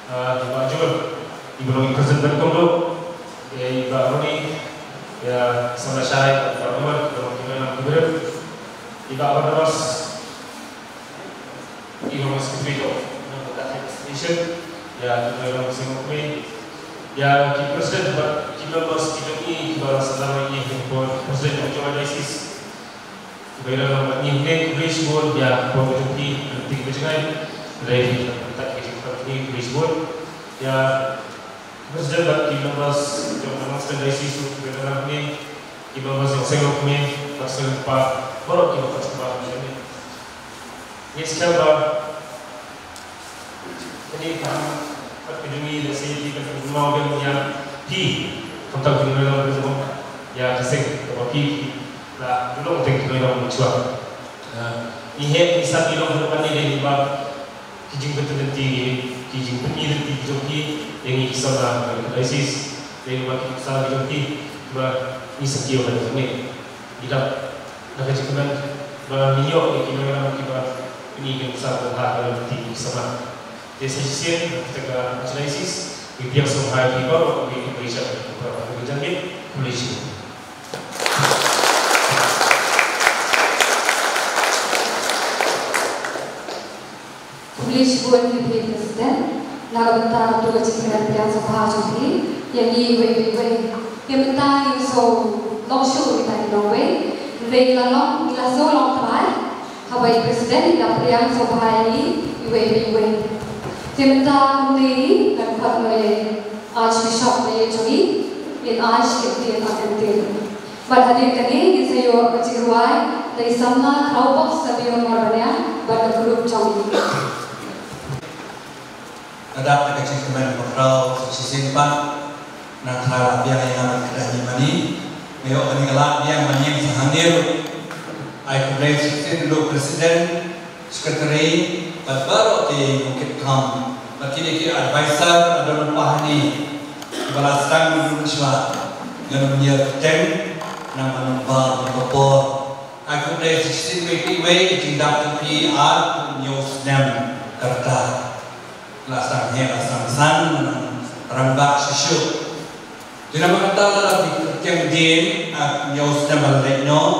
ah, i Bah Jewel, i ba long i President bad kumjuh, ïa i Bah Ronnie, ïa i samla shai, i Bah Umar, i ba long i Bah Umar, i Bah Barnabas, i ba long i Secretary jong ka Association, ïa i ba long i Secretary, ïa ki President bad ki members ki jong i, ki ba la sdang ïa i por President jong ka Diocese. Ba ïa la long bad ngi, khublei shibun ïa ka por ka jong phi, ka lynti ka jngai. Hynrei phi ïa ka jingkyrkhu, khublei shibun ïa President bad ki members jong ka Nongstoiñ Diocese, ba ïa la long ngi, ki members jong Seng Longkmie bad Seng Longkpa, baroh ki ba ïa la long ngi. Ngi sngewbha Kane ka kam ka jong ngi, lehse phi, ka jong ngi, ïa phi, khamtam ki nongïalam, ïa ka seng kaba phi la long teng ki nongïalam mynshuwa. Ngi heh ngi san ngi long ha kane, dei lyngba ki jingpynthut lynti, ki jingpynthut lynti ki jong phi ïa ngi ki samla ka diocese, dei lyngba ki jingpynthut ki jong phi ba ngi sa kiew ha kane. Ngi dap da ka jingkmen ba ngi ïoh ïa ki nongïalam kiba ngi kin sa bynta ha ka lynti ki samla. Te sa shisien, na ka bynta ka Archdiocese, ngi pdiang sngewbha ïa phi baroh, ngi pdiang sngewbha ïa phi baroh, khublei shibun. Khublei shibun ïa phi President, na ka bynta katu ka jingkmen pdiang sngewbha jong phi ïa ngi iwei pa iwei. Te mynta ngin sa long shuh kita ki nongwei, hynrei la long, la shu long trai haba i President i la pdiang sngewbha ïa ngi iwei pa iwei. Te mynta kumne ngan khot ïa i Archbishop ba ïeit jong ngi, in ai shikynthei ha ka ktien. Bad hadien kane ngin sa ïoh ka jingrwai da i samla Khrawbok Sabiong Marbaniang bad ka group jong i. Nga dap da ka jingkmen bakhraw sa shisien pat, nang trai la biang ïa nga ban kdew ïa mane. Nga ïoh kane ka lad biang ban ïeng sa hangne ruh. Ai khublei sa shisien ïa u President, Secretary, bad baroh ki nongkit kam, bad kine ki advisor, adon pa hangne kiba la sdang mynta shuwa. Ngan ym ïa kyrteng, nang ban ym bam ïa ka por. Ai khublei sa shisien iwei pa iwei, ka jingdap jong phi ar phew hynñiew snem ka rta. La sdang heh, la sdang san, rangbah shuh shuh. Te namar kata lada phi kyrteng hadien, ar phew hynñiew snem ba la leit noh,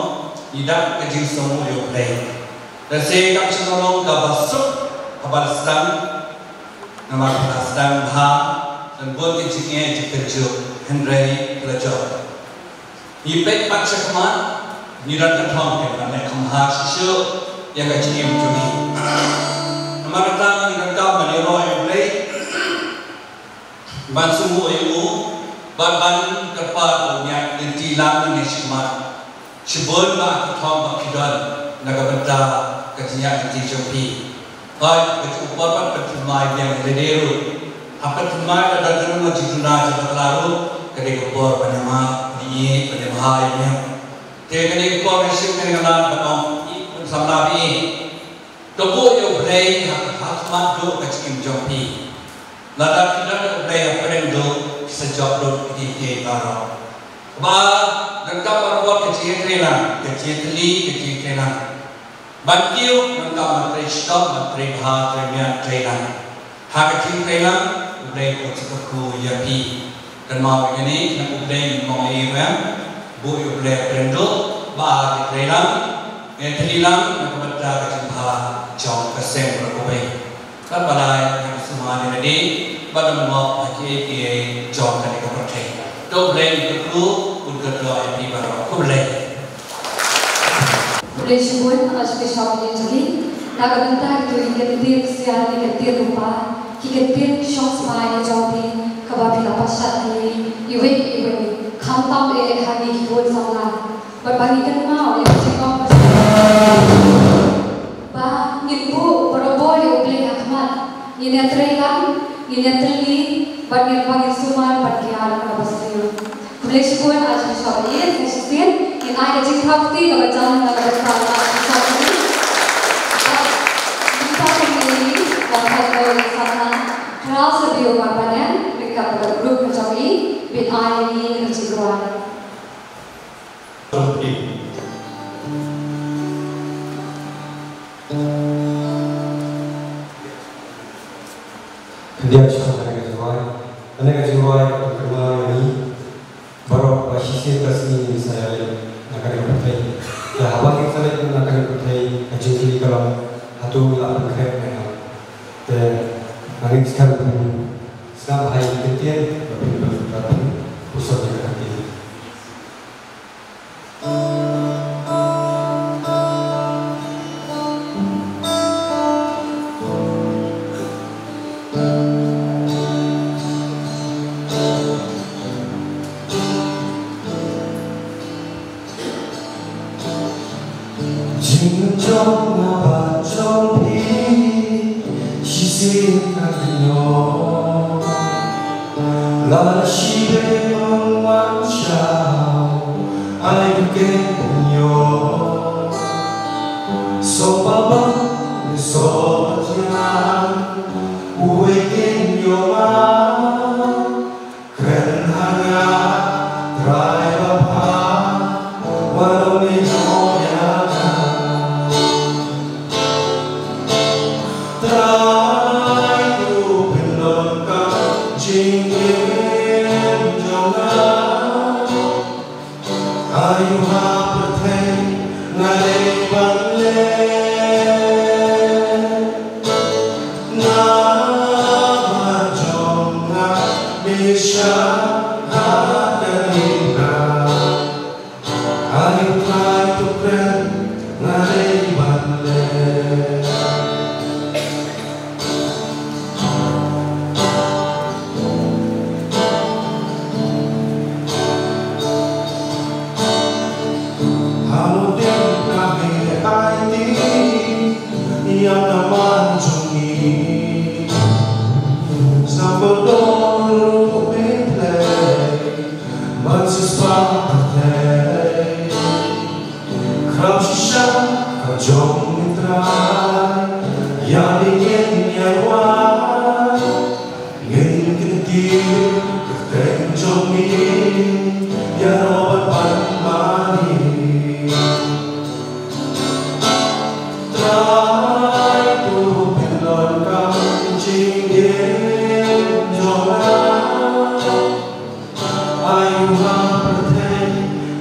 ngi dap ka jingsngewnguh ïa U Blei. Lehse kam shym la long kaba suk haba la sdang, namar phi la sdang bha, don bun ki jingeh jingkynjuh, hynrei phi la jop. Ngi peit pat sha khmat, ngi don ka thong ban leh kham bha shuh shuh ïa ka jingim jong ngi. Namar kata ngi donkam ban ïaroh ïa U Blei, ban sngewnguh ïa u, bad ban kyrpad ba un ïaid lynti lang lynti shakhmat. Shibun ba ki thong ba ki don na ka bynta ka jingïaid lynti jong phi. Hooid, ka jingpynpynthymmai biang ïa lade ruh. Hap pynpynthymmai lada don ka jingduna jingpakla ruh, ka dei ka por ban ïamap, ban ïeit, ban ïabha ïa u. Te kane ka por ngi shim kane ka lad ban ong, ïeit, samla phi. To buh ïa U Blei ha ka khmat duh ka jingim jong phi. Lada phi don ïa U Blei hapdeng duh, phi sa jop lut ïa kiei kiei baroh. Kaba donkam ban bud ka jingïatreilang, ka jingïatylli, ka jingïatreilang. Ban kiew, donkam ban trei shitom, ban trei bha, trei miat, trei lang. Ha ka jingtrei lang, U Blei un sa kyrkhu ïa phi. Kynmaw ïa kane, khnang U Blei un ym ïa ruh, buh ïa U Blei hapdeng duh, ba ïatreilang, ïatylli lang, na ka bynta ka jingbha jong ka seng baroh kawei. Bad balei ngi sumar ïa lade, bad ym ngop ha kiei kiei jong kane ka pyrthei. To U Blei un kyrkhu, un kyrdoh ïa phi baroh. Khublei. Khublei shibun, Archbishop Ïew Jong Ngi. Na ka bynta kito ki kyntien ksiar, ki kyntien lypa, ki kyntien shong smai ki jong phi, kaba phi la pynshad ïa ngi iwei pa iwei, khamtam eh ha ngi ki khun samla. Bad ba ngin kynmaw ïa ka jingong ba ngin buh barabor ïa U Blei ha khmat. Ngin ïatreilang, ngin ïatylli, bad ngin, ba ngin sumar ban kiar kaba sniew. Khublei shibun Archbishop. Ïa sa shisien ngin ai ka jingthaw kti kaba jan na ka bynta u Archbishop. Ai ni ka jingrwai. Khyndiat shuwa kane ka jingrwai. Kane ka jingrwai ka pynkynmaw ïa ngi baroh ba shisien ka sngi ngin sa ïaleit na kane ka pyrthei. Te haba ngin sa leit na kane ka pyrthei, ka jingkylli ka long, hato ngi la pynkhreh ne em? Te nga ngeit skhem ba phin sngap bha ïa ki kyntien ba phin pyn-, ba phin puson ïa ka kyntien. Jingjop nga bad jong phi, shisien ka kynnoh. Lada shi dei ban wan shaw, ai u ken pynïoh. Soh ba bang, soh ba thiang, uwei ken ïoh ma. Kren ha nga, Trai ba bha, wat ym ïehnoh ïa nga. Trai to pyndonkam jingim jong nga. Ayu ha pyrthei nga dei ban leh. Namar jong nga Mishar ha ka diengphna. Ayu Trai to kren nga dei ban leh. Hangno dei ka me aiti ïa ka man jong ngi. Sa ba don ruh me pynleit ban siewspah pyrthei. Khraw shisha ka jong ngi Trai, ïa ngi ngin ïa wan. Ngin kyntiew ka kyrteng jong ngi, ïa u ban ban mane. Trai to pyndonkam jingim jong nga. Ayu ha pyrthei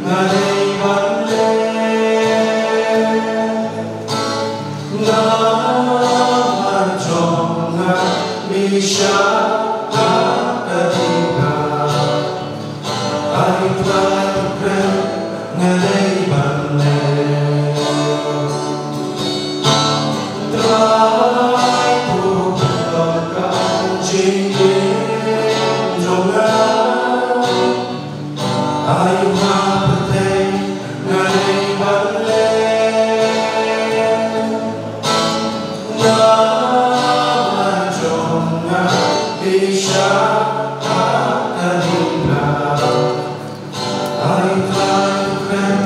nga dei ban leh. Namar jong nga Mishar ha ka diengphna. Ayu Trai to kren nga dei ban leh. Trai to pyndonkam jingim jong nga. Ayu ha pyrthei nga dei ban leh. Namar jong nga Mishar ha ka diengphna. Ayu Trai to kren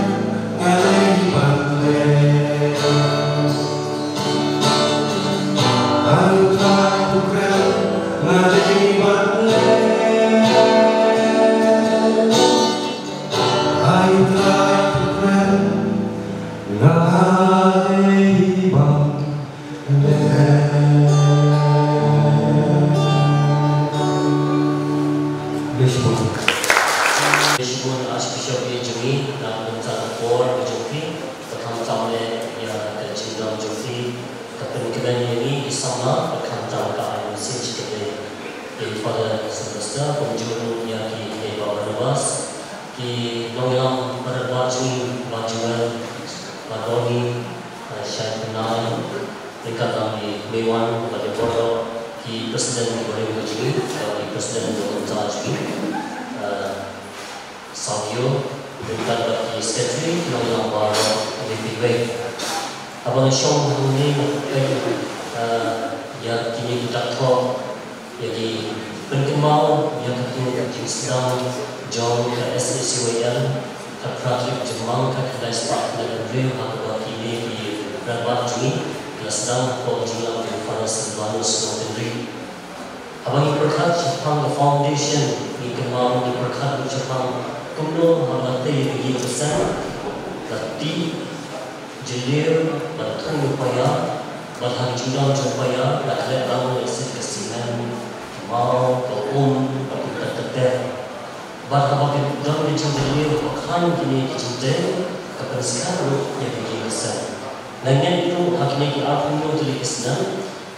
nga dei ban leh. Ayu Trai to kren nga dei ban leh. Ayu Trai to kren nga dei ban leh. Khublei shibun. Khublei shibun Archbishop ïa jong ngi, na ka bynta ka por ka jong phi, ka khamtam leh ïa ka jingdon jong phi, ka pynkmen ïa ngi ki samla, ka khamtam ka ai mynsiem shikatdei. Ïa i Father Sylvester, kumjuh ruh ïa ki, ïa i Bah Barnabas, ki nongïalam Baratbad jong ngi, Bah Joel, Bah Donny, eh, Shai Pynai, ryngkat bad i Meiwan, bad ïa baroh ki president ki barim ka jong ngi, bad ki president ki bynta jong ngi, eh, Savio, ryngkat bad ki secretary, ki nongïalam baroh, kiwei kiwei. Haba nga shong hangne nga peit, eh, ïa kine ki dak thoh, ïa ki pynkynmaw ïa katu ka jingsdang jong ka S A C Y M, ka Phra Khyllipjuh Jymmang, ka khyndai spah khyndai phew hynriew, ha kaba kine ki rangbah jong ngi ki la sdang hapoh ka jingïalam u Father Silvanus Nongtynrih. Haba ngi pyrkhat shaphang ka foundation Ngi kynmaw, ngi pyrkhat shaphang kumno haba la tei ïa ka ïing ka sem, la tih jylliew bad thung ïa u paia, bad ha ka jingdon jong u paia la khleh lang ïa ka simen, ka maw, ka um bad kumta ter ter. Bad haba ki don ki jingjylliew, haba khlaiñ kine ki jingtei, ka pynskhem ruh ïa ka ïing ka sem. Ngi ngeit ruh ha kine ki arphew hynñiew tylli ki snem,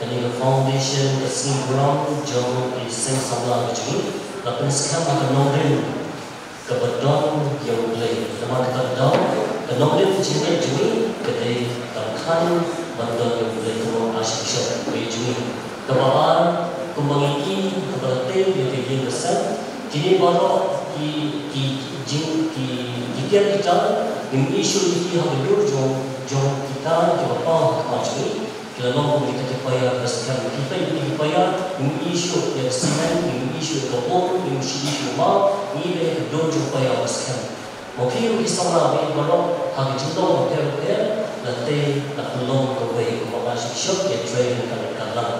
kane ka foundation, ka sngi burom jong ki seng samla ka jong ngi, la pynskhem ha ka nongrim kaba don ïa U Blei. Namar kata ka daw, ka nongrim jingngeit jong ngi ka dei ban khlaiñ ban don ïa U Blei kum u Archbishop Bawi jong ngi. Kaba ar, kumba ngi i, haba la tei ïa ka ïing ka sem, kine baroh ki, ki, jing, ki, ki tiar ki tar, ngim i shuh ïa ki ha ka dur jong, jong kita kiba paw ha khmat jong ngi. Ki la long kum kita ki paia kiba skhem. Ki peit ïa ki paia, ngim i shuh ïa ka simen, ngim i shuh ïa ka um, ngim i shuh ïa ka maw, ngi i ïa ka dur jong u paia ba skhem. Ma phi ruh ki samla ba ïeit baroh, ha ki jingdon bapher bapher, la tei, la pynlong kawei, kumba nga shu shem ïa trei kan kan lang.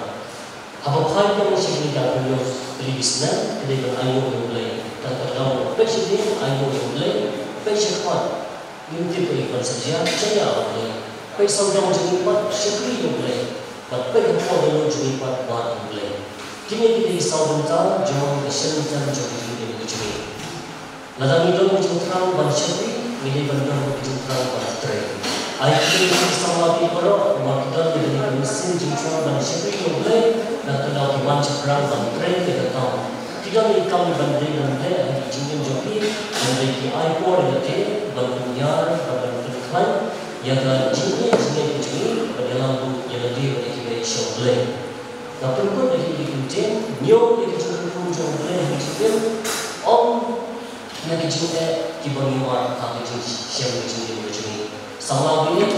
Haba phai biang sha kine ki arphew hynñiew tylli ki snem, ka dei ban ainguh ïa U Blei. Kata ka daw, peit sha kine, ainguh ïa U Blei, peit sha khmat. Ngim tip ïa ka ban sa jia, jia ïa U Blei. Peit sawdong jong ngi pat, shakri ïa U Blei. Bad peit hapoh dohnud jong ngi pat, wad ïa U Blei. Kine ki dei ki saw bynta jong ka shynrang jong ka jingim ka jong ngi. Lada ngi don ka jingthrang ban shakri, ngi dei ban don ka jingthrang ban trei. Ai khublei ïa phi samla baroh, namar phi don ïa kane ka mynsiem jingthrang ban shakri ïa U Blei, na ka daw phi wan shaphrang ban trei ïa ka kam. Phi don ïa ka kam ban dei ban leh ha ka jingim jong phi, hynrei phi ai por ïa lade ban pynïar, ban pynkhlaiñ ïa ka jingngeit, jingngeit ka jong ngi, ban ïalam buh ïa lade bad ïa kiwei sha U Blei. Nga pynbeit ïa ki kyntien, ñiew ïa ki jingkyrkhu jong U Blei ha ka jingim, ym ïa ki jingeh kiba ngi wad ha ka jingshem ka jingim ka jong ngi. Samla baïeit,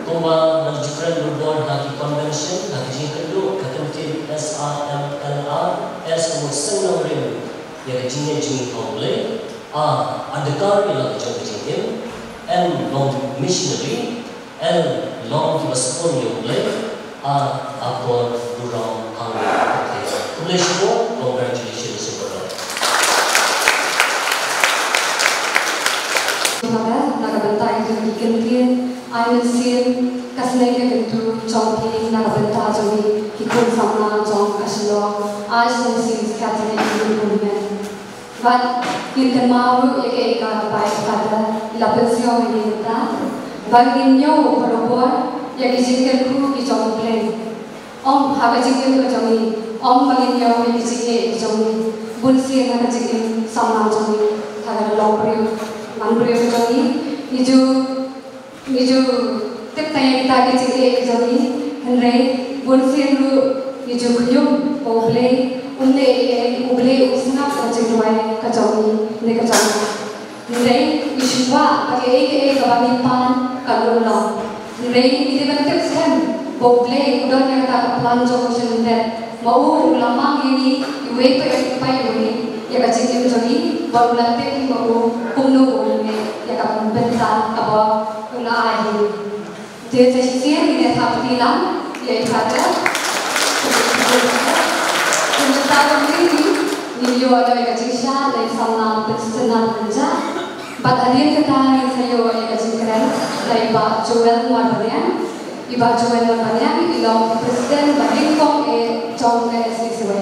kumba nga la ju kren barabor ha ki convention, ha ki jingkynduh, ka kyntien S A M L A, S kum u seng nongrim ïa ka jingngeit jong ngi ha U Blei, A, adkar ïa la ka jong ka jingim, M, long missionary, L, long kiba sngewbha ïa U Blei, A, akor burom hangne ha pyrthei. Khublei shibun, congratulations shibun. Khublei na ka bynta ïa ki kyntien, ai mynsiem, ka sneng ka kyntu jong phi na ka bynta jong ngi ki khun samla jong ka shnong, ai mynsiem Catholic Youth Movement. Bad ngin kynmaw ruh ïa kaei kaba i Father i la pynsngew ïa ngi mynta. Ba ngin ñiew barabor ïa ki jingkyrkhu ki jong U Blei. Ym ha ka jingim ka jong ngi, ym ba ngin ñiew ïa ki jingeh ki jong ngi. Bun sien ha ka jingim samla jong ngi, ha ka long briew, man briew ka jong ngi, ngi ju Ngi ju tip tang ïa kita ki jingeh ki jong ngi, hynrei bun sien ruh ngi ju khñium ba U Blei um leh ei ei, U Blei um sngap ka jingduwai ka jong ngi ne ka jong nga. Hynrei ngi shu kwah ba kaei kaei kaba ngi pan kan ym long. Hynrei ngi dei ban tip skhem ba U Blei u don ïa kata ka plan jong u shisha. Ma u u la mang ïa ngi iwei pa iwei pa iwei ïa ka jingim jong ngi, bad u la tip ïa u kumno u ïa ka bynta kaba u la ai ïa ngi. Te sa shisien ngin ïa thap kti lang ïa i Father. Kumta kumne ngin ïoh ïa ka jingshah na i samla Pynsynran Rynjah. Bad hadien kata ngin sa ïoh ïa ka jingkren na i Bah Joel Marbaniang. I Bah Joel Marbaniang i long President bad nyngkong eh jong ka S C C Y.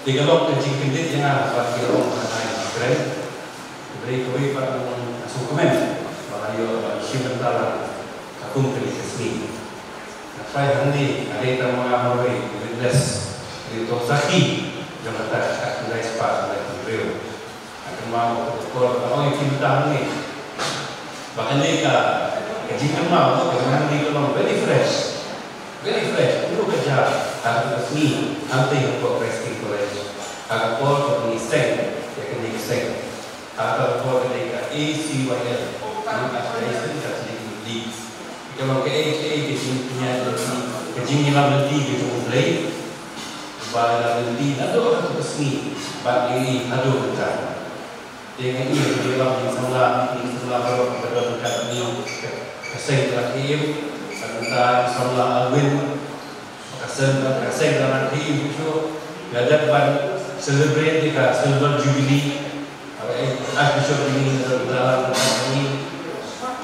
Te ka long ka jingkyndit ïa nga ba ki long ha nai ki kren. Hynrei kawei pat nga sngewkmen ba nga ïoh ban shim bynta lang ha kum kane ka sngi. Nga trai hangne nga dei tang ma nga marwei witness, dei uto u sakhi jong kata ka khyndai spah khyndai phew hynriew. Nga kynmaw ka por ba nga ong ïa ki mynta hangne ba kane ka, ka jingkynmaw ka mynta hangne ka long very fresh. Very fresh, kumno ka jia ha ka sngi hangtei hapoh Christ King College. Ha ka por ba ngi seng ïa kane ka seng. Ha ka por ka dei ka A C Y L, Youth Association Catholic Youth League. Ka long kaei kaei ka jingpynïaid lynti, ka jingïalam lynti ka jong U Blei. Ba ïalam lynti naduh ha ka sngi bad ïa ngi haduh mynta. Te nga ïohi ba ki samla, ki samla baroh kiba don ryngkat bad ngi, ka, ka seng ka la im, ka bynta ki samla Alwyn, ka seng, ka seng ka la im shuh, la dep ban celebrate ïa ka silver jubilee, haba Archbishop jong ngi la don ryngkat bad ngi,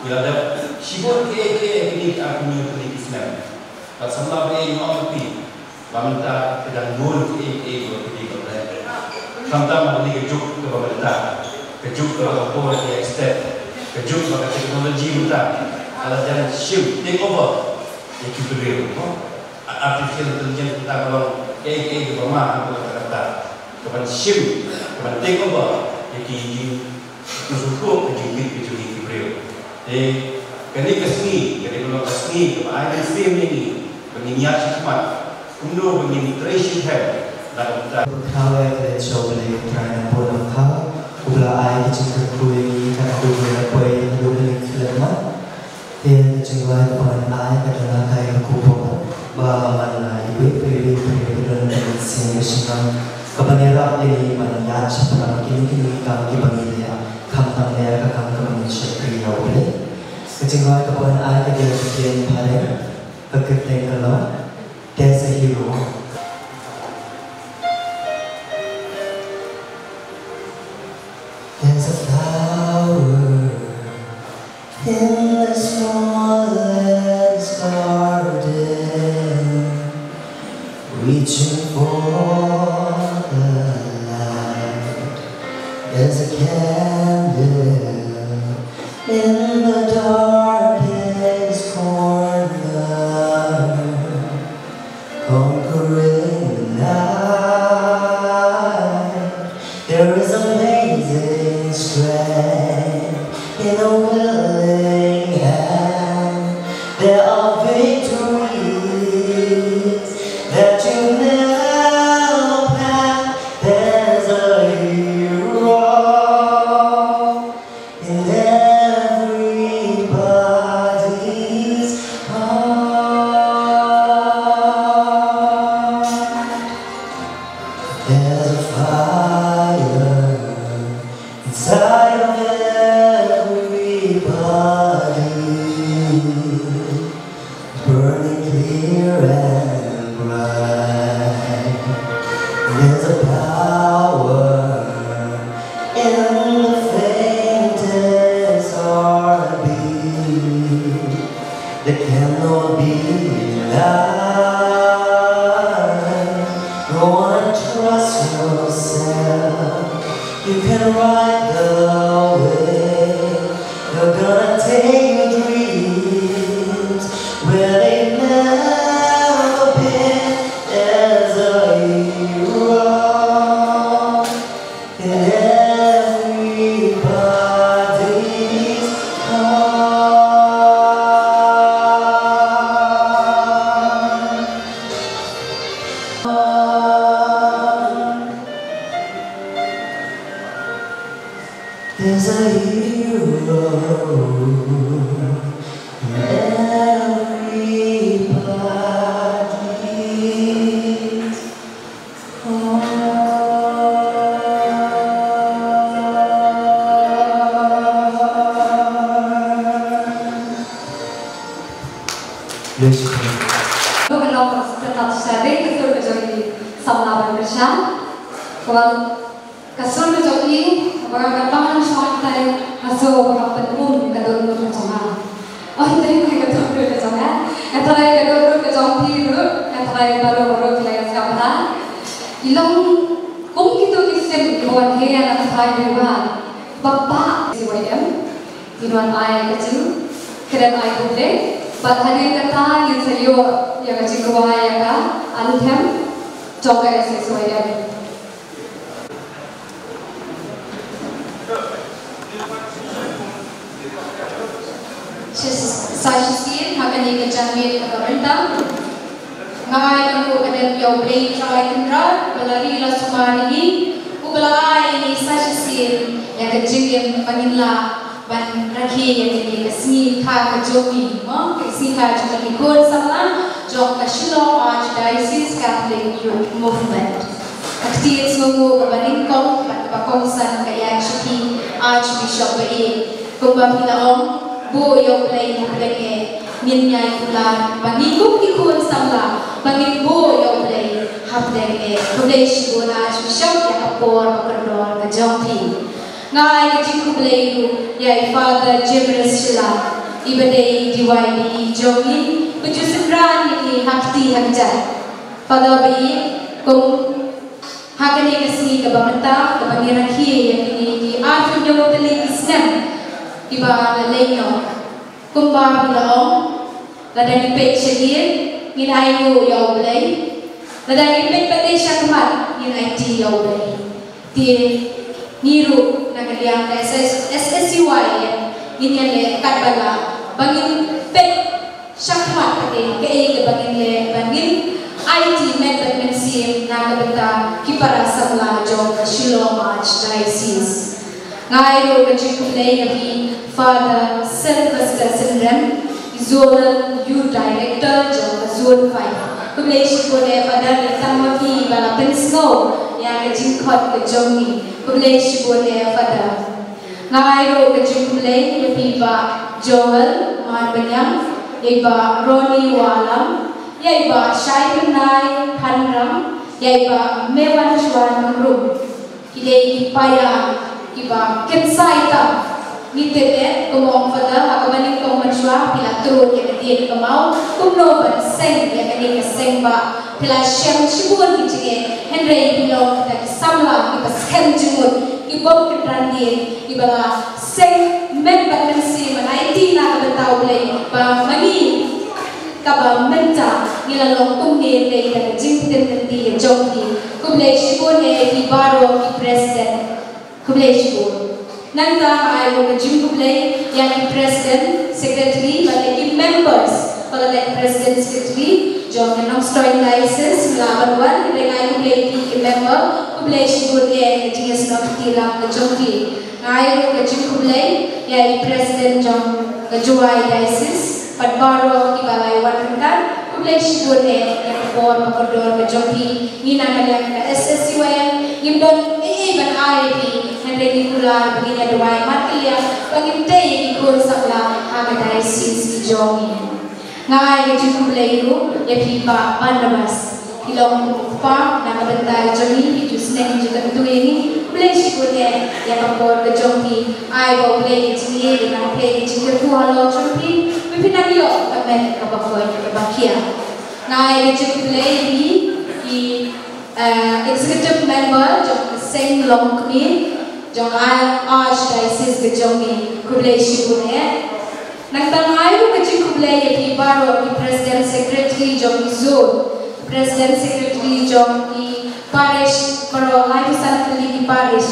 la dep shibun kiei kiei kine ki ar hynñiew tylli ki snem. Bad samla ba ïeit nga ong ïa phi ba mynta ki dang bun kiei kiei ba phi dei ban leh. Khamtam ha kane ka juk kaba mynta, ka juk kaba ka por ka ïa step, ka juk ba ka technology mynta ka la jan shim, take over ïa ki briew, no? Artificial intelligence mynta ka long kiei kiei kaba ma ha kata ka rta. Ka ban shim, ka ban take over ïa ki jing, ki sngewthuh ka jingkit ka jong ngi ki briew. Te kane ka sngi ka dei ban long ka sngi kaba ai mynsiem ïa ngi ba ngin ïaid shakhmat kumno ba ngin trei shitom na ka bynta. Khublei, khublei Trai Nongbuh Nongthaw uba la ai ka jingkyrkhu ïa ngi kat haduh ba ngi la poi haduh ba ngin khyllipmat. Te ka jingrwai kaba ngan ai ka don ha ka ïa ka khubor ba man la iwei pa iwei pa iwei ka don ka mynsiem ka shnong kaba ngi ïarap ïa ngi ban ïaid shaphang kine kine ki kam kiba ngi leh, khamtam ïa ka kam kaba ngi shakri ïa U Blei. Ka jingrwai kaba ngan ai ka dei ka ktien phareng, ka kyrteng ka long There's a Hero. There's a flower in the smallest garden, reaching for the light. There's a candle in the darkest corner, conquering the night. There is amazing strength in a willing hand. There are victories that you never plan. There's a hero in everybody's heart. There's a fire inside of everybody, burning clear and bright. There's a power in the faintest heartbeat that cannot be denied. Go on and trust yourself. You can ride the wave. You're gonna take your dreams where they've never been. There's a hero in everybody's heart. There's a hero in everybody's heart. Bless you. Sa dei ka sur ka jong i samla ban pyrshang. Kaba ka sur ka jong i, kaba ka bang shong tai, ka sur kaba pynum ka dohnud ka jong nga. Ong te ka dohnud ka jong nga. Nga tharai ka dohnud ka jong phi ruh, nga tharai baroh baroh phi la ïa sngap bha. I long kum kito ki sim kiba wan heh ïa nga, nga tharai ba, ba, ba, C Y M. Ngin wan ai ka jingkren ai khublei bad hadien kata ngin sa ïoh ïa ka jingkwah ïa ka anthem jong ka S S Y M. Sha, sa shisien ha kane ka janmiet kaba mynta, nga ai ka nguh ka dem ïa U Blei Trai Kynrad uba la ri la sumar ïa ngi, uba la ai ïa ngi sa shisien ïa ka jingim ba ngin lah ban rakhe ïa kane ka sngi kha ka jong ngi, mo, ka sngi kha jong ngi ki khun samla jong ka Shillong Archdiocese Catholic Youth Movement. Ka ktien sngewnguh kaba nyngkong bad kaba kongsan ka ïaid sha phi Archbishop ba ïeit, kumba phi la ong, buh ïa U Blei hapdeng eh. Ngin ïai kular ba ngi kum ki khun samla ba ngin buh ïa U Blei hapdeng eh. Khublei shibun Archbishop ïa ka por ba kordor ka jong phi. Nga ai ka jingkhublei ruh ïa i Father James Shylla, iba dei i D Y B E jong ngi, ba ju synran ïa ngi ha kti ha kjat. Father ba ïeit, kum ha kane ka sngi kaba mynta, kaba ngi rakhe ïa kine ki arphew hynñiew tylli ki snem kiba la leit noh. Kumba phi la ong, lada ngi peit shadien, ngin ainguh ïa U Blei. Lada ngi peit pat shakhmat, ngin aiti ïa U Blei. Te ngi ruh na ka liang ka S S, S S C Y M, ngin ïaleh katba lah ba ngin peit shakhmat pat kaei kaba ngin leh, ba ngin aiti met bad mynsiem na ka bynta ki para samla jong ka Shillong Archdiocese. Nga ai ruh ka jingkhublei ïa phi Father Sylvester Synrem, Zonal Youth Director jong ka Zone five. Khublei shibun eh Father, ïa tang ma phi ba la pynsngew ïa ka jingkhot ka jong ngi. Khublei shibun eh Father. Nga ai ruh ka jingkhublei ïa phi Bah Joel Marbaniang, ïa i Bah Ronnie Walam, ïa i Bah Shai Bynai Phanram, ïa i Bah Mewanshwa Nongrum. Ki dei ki paidbah kiba kynsai tam. Ngi tip eh, kumba ong Father, ha kaba nyngkong mynshuwa phi la trud ïa ka dien ka maw, kumno ban seng ïa kane ka seng bah. Phi la shem shibun ki jingeh, hynrei phi long kita ki samla kiba skhem jingmut, ki bym kynran dien, kiba la seng met bad mynsiem ban aiti na ka bynta U Blei, ba ma ngi kaba mynta ngi la long kumne dei da ka jingpynim lynti jong phi. Khublei shibun eh ïa phi baroh ki president. Khublei shibun. Nangta nga ai ruh ka jingkhublei ïa ki president, secretary bad ïa ki members. Ba la dei president, secretary jong ka Nongstoiñ Diocese, la ban wan, nga ai khublei ïa ki member. Khublei shibun eh ïa ka jingïasnoh kti lang ka jong ki. Nga ai ruh ka jingkhublei ïa i president jong ka Jowai Diocese bad baroh kiba la wan ryngkat. Khublei shibun eh ïa ka por ba kordor ka jong phi. Ngi na ka liang ka S S C Y M ngim don ei ei ban ai ïa phi, hynrei ngi kular ba ngin ïa duwai markylliang ba ngin tei ïa ki khun samla ha ka diocese ki jong ngi. Nga ai ka jingkhublei ruh ïa phi Bah Barnabas. Phi long u kpa na ka bynta jong ngi, phi ju sneng ju kyntu ïa ngi. Khublei shibun eh ïa ka por ka jong phi. Ai ba U Blei ka jingïeit, ïa ka jingkyrkhu halor jong phi, ba phin nang ïoh ka met kaba koit kaba khiah. Nga ai ka jingkhublei ïa phi, ki, eh, executive member jong ka seng longkmie jong ka Archdiocese ka jong ngi. Khublei shibun eh. Nangta nga ai ruh ka jingkhublei ïa phi baroh ki president secretary jong ki zone, president secretary jong ki parish baroh, lai phew san tylli ki parish.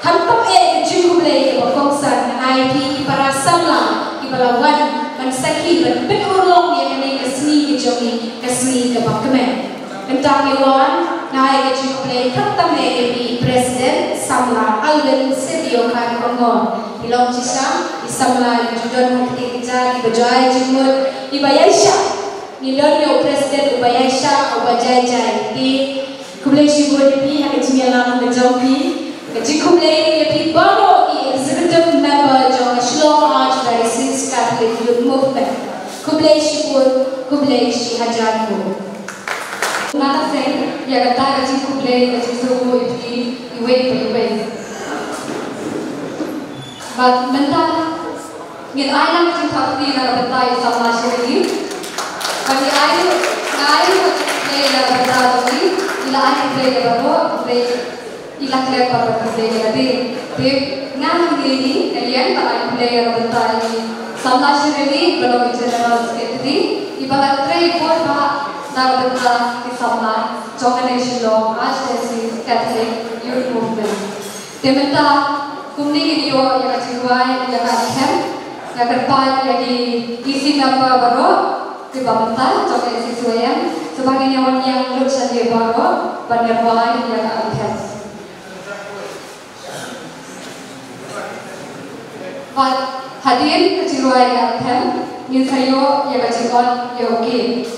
Khamtam eh ka jingkhublei kaba kongsan nga ai ïa phi ki para samla kiba la wan ban sakhi ban pynurlong ïa kane ka sngi ka jong ngi, ka sngi kaba kmen. Kynta ki wan, nga ai ka jingkhublei khamtam eh ïa phi president samla Alvin Sibio Kharkongor. Phi long shisha i samla i ju don ha kti kjat, iba ju ai jingmut, iba ïaishah. Ngi don ïa u president uba ïaishah, uba jai jai. Te khublei shibun ïa phi ha ka jingïalam ka jong phi. Ka jingkhublei ïa phi baroh ki executive member jong ka Shillong Archdiocese Catholic Youth Movement. Khublei shibun, khublei shihajar nguh. Naka seng ïa kata ka jingkhublei ka jingsngewbha ïa phi iwei pa iwei. Bad mynta ngin ai lang ka jingthoh kti na ka bynta i samla Shirley. Bad ngi ai ruh, nga ai ruh ka jingkhublei na ka bynta jong i, i la ai khublei ïa baroh, khublei i la klet bad ban khublei ïa lade. Te nga hangne hi nga ïeng ban ai khublei ïa ka bynta i samla Shirley ba long i General Secretary, iba la trei bun bha na ka bynta ki samla jong kane Shillong Archdiocese Catholic Youth Movement. Te mynta kumne ngin ïoh ïa ka jingrwai ïa ka anthem, nga kyrpad ïa ki E C member baroh kiba mynta jong ka S A C Y M, shuwa ngin ïa wan ïeng lut shane baroh ban ïa rwai ïa ka anthem. Bad hadien ka jingrwai ïa ka anthem, ngin sa ïoh ïa ka jingon ïa u gate.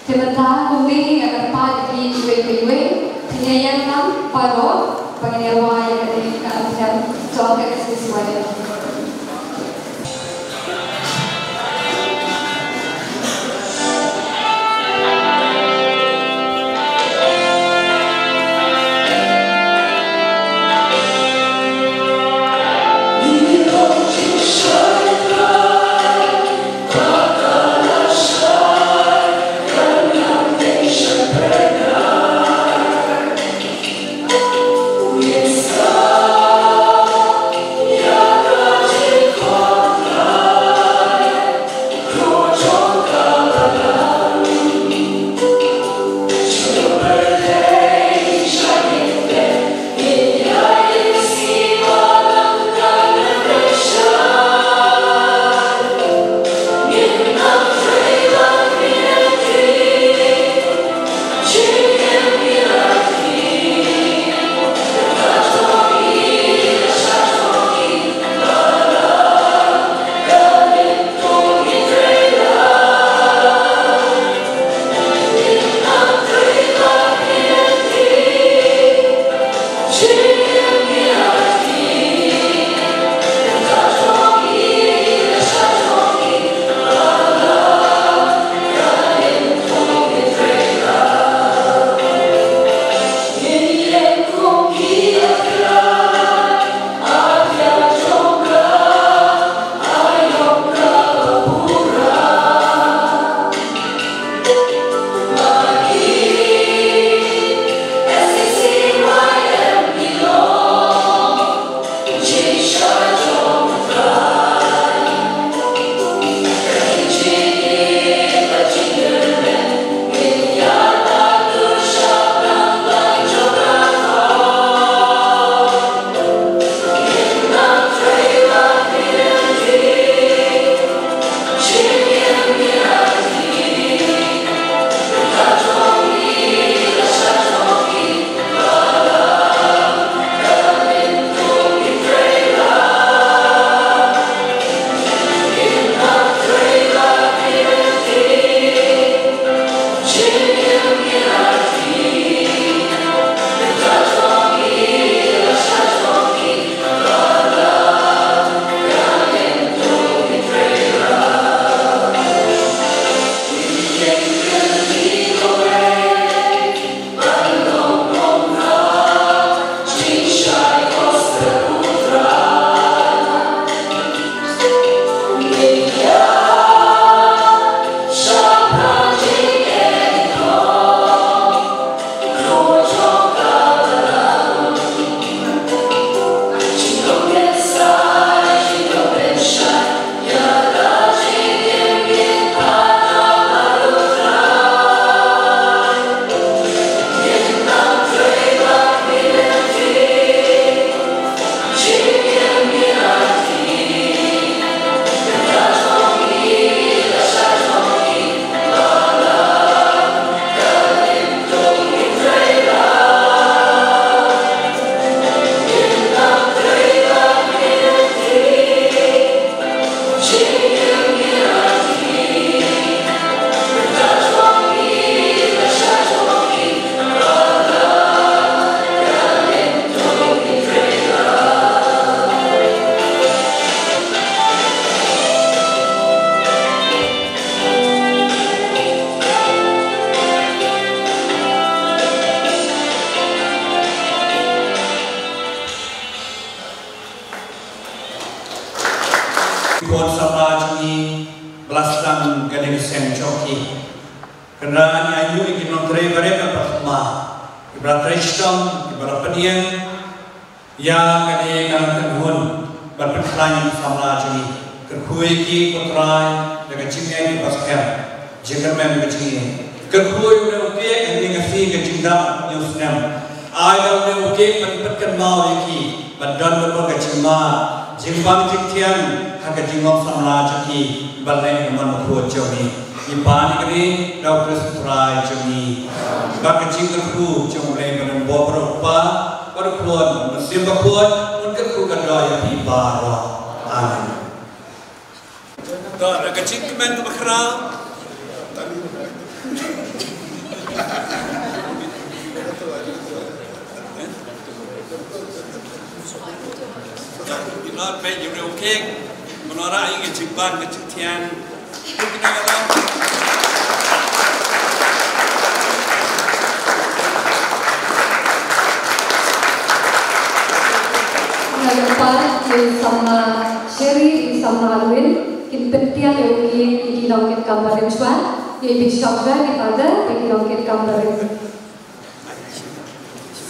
Te mynta kumne nga kyrpad ïa phi iwei pa iwei, phin ïa ïeng lang baroh ba ngin ïa rwai ïa kane ka anthem jong ka S A C Y M. seng jong ki. Kynrad ïa ïa ki nongtrei baroh ba pynthikna, kiba la trei shitom, kiba la pdiang ïa kane ka kynhun ban pynkhlaiñ ïa ki samla jong ngi. Kyrkhu ïa ki, ko Trai, da ka jingïaid kaba skhem, jingkyrmen ka jingïeit. Kyrkhu ïa u Blei u kyrkhu ïa ka sngi ka jingdap hynñiew snem. Ai da u Blei u kyrkhu ban pynkynmaw ïa ki ban don bad ka jingma, jingpang jingthiang ha ka jinglong samla jong ki, ban leh ïa ka mon bakhuid jong ngi. Ngi pan ïa kane da u Khrist u Trai jong ngi. Bad ka jingkyrkhu jong u Blei ba donbor baroh, u Kpa bad u Khun bad u Mynsiem Bakhuid, un kyrkhu kyrdoh ïa phi baroh. Amen. To, da ka jingkmen kaba khraw. Ïa, ïa, peit ïa u kek, mano ra ïa ka jingpang ka jingthiang. Nga la pat ïa i samla Sherry, i samla Alwin, kin pyntiar ïa u kek ïa ki nongkitkam barim shuwa, ïa i bishop shuwa, ki father, ïa ki nongkitkam barim.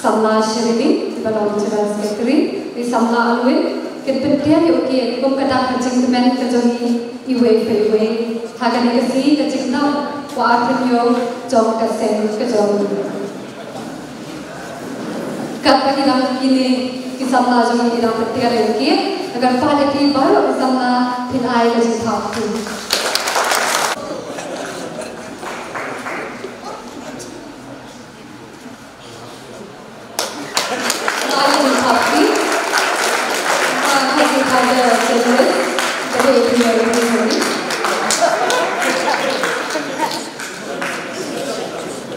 Samla Sherry, iba long General Secretary, i samla Alwin, kin pyntiar ïa u kek kum ka dak ka jingkmen ka jong ngi iwei pa iwei. Ha kane ka sngi ka jingdap wa arphew hynñiew jong ka seng ka jong ngi. Katba ki dang kine ki samla jong ngi ki dang pyntiar ïa u kek, nga kyrpad ïa phi baroh ki samla phin ai ka jingthap kti. Phin ai ka jingthap kti. Ah, ka jingthap kti.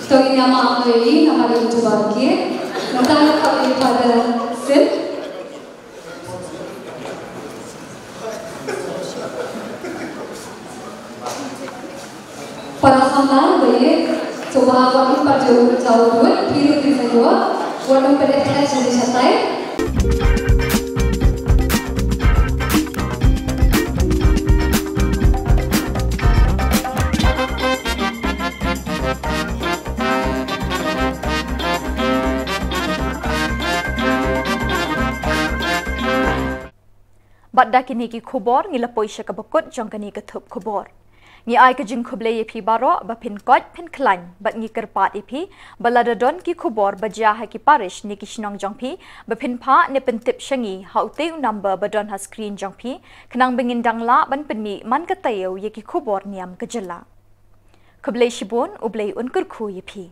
To ngin ïa map noh ïa i namar i jubab ki. Mynta ka dei Father Sim. Para samla ba ïeit, to ba wat ym pat ju jaw ruh, phi ruh phin sa ïoh, wat ym pat ïa klet sha ni shatai. Bad da kine ki khubor ngi la poi sha kaba kut jong kane ka thup khubor. Ngi ai ka jingkhublei ïa phi baroh ba phin koit phin khlaiñ, bad ngi kyrpad ïa phi ba lada don ki khubor ba jia ha ki parish ne ki shnong jong phi, ba phin phah ne pyntip sha ngi ha utei u number ba don ha screen jong phi, khnang ba ngin dang lah ban pynmih man ka taïew ïa ki khubor niam ka jylla. Khublei shibun, U Blei un kyrkhu ïa phi.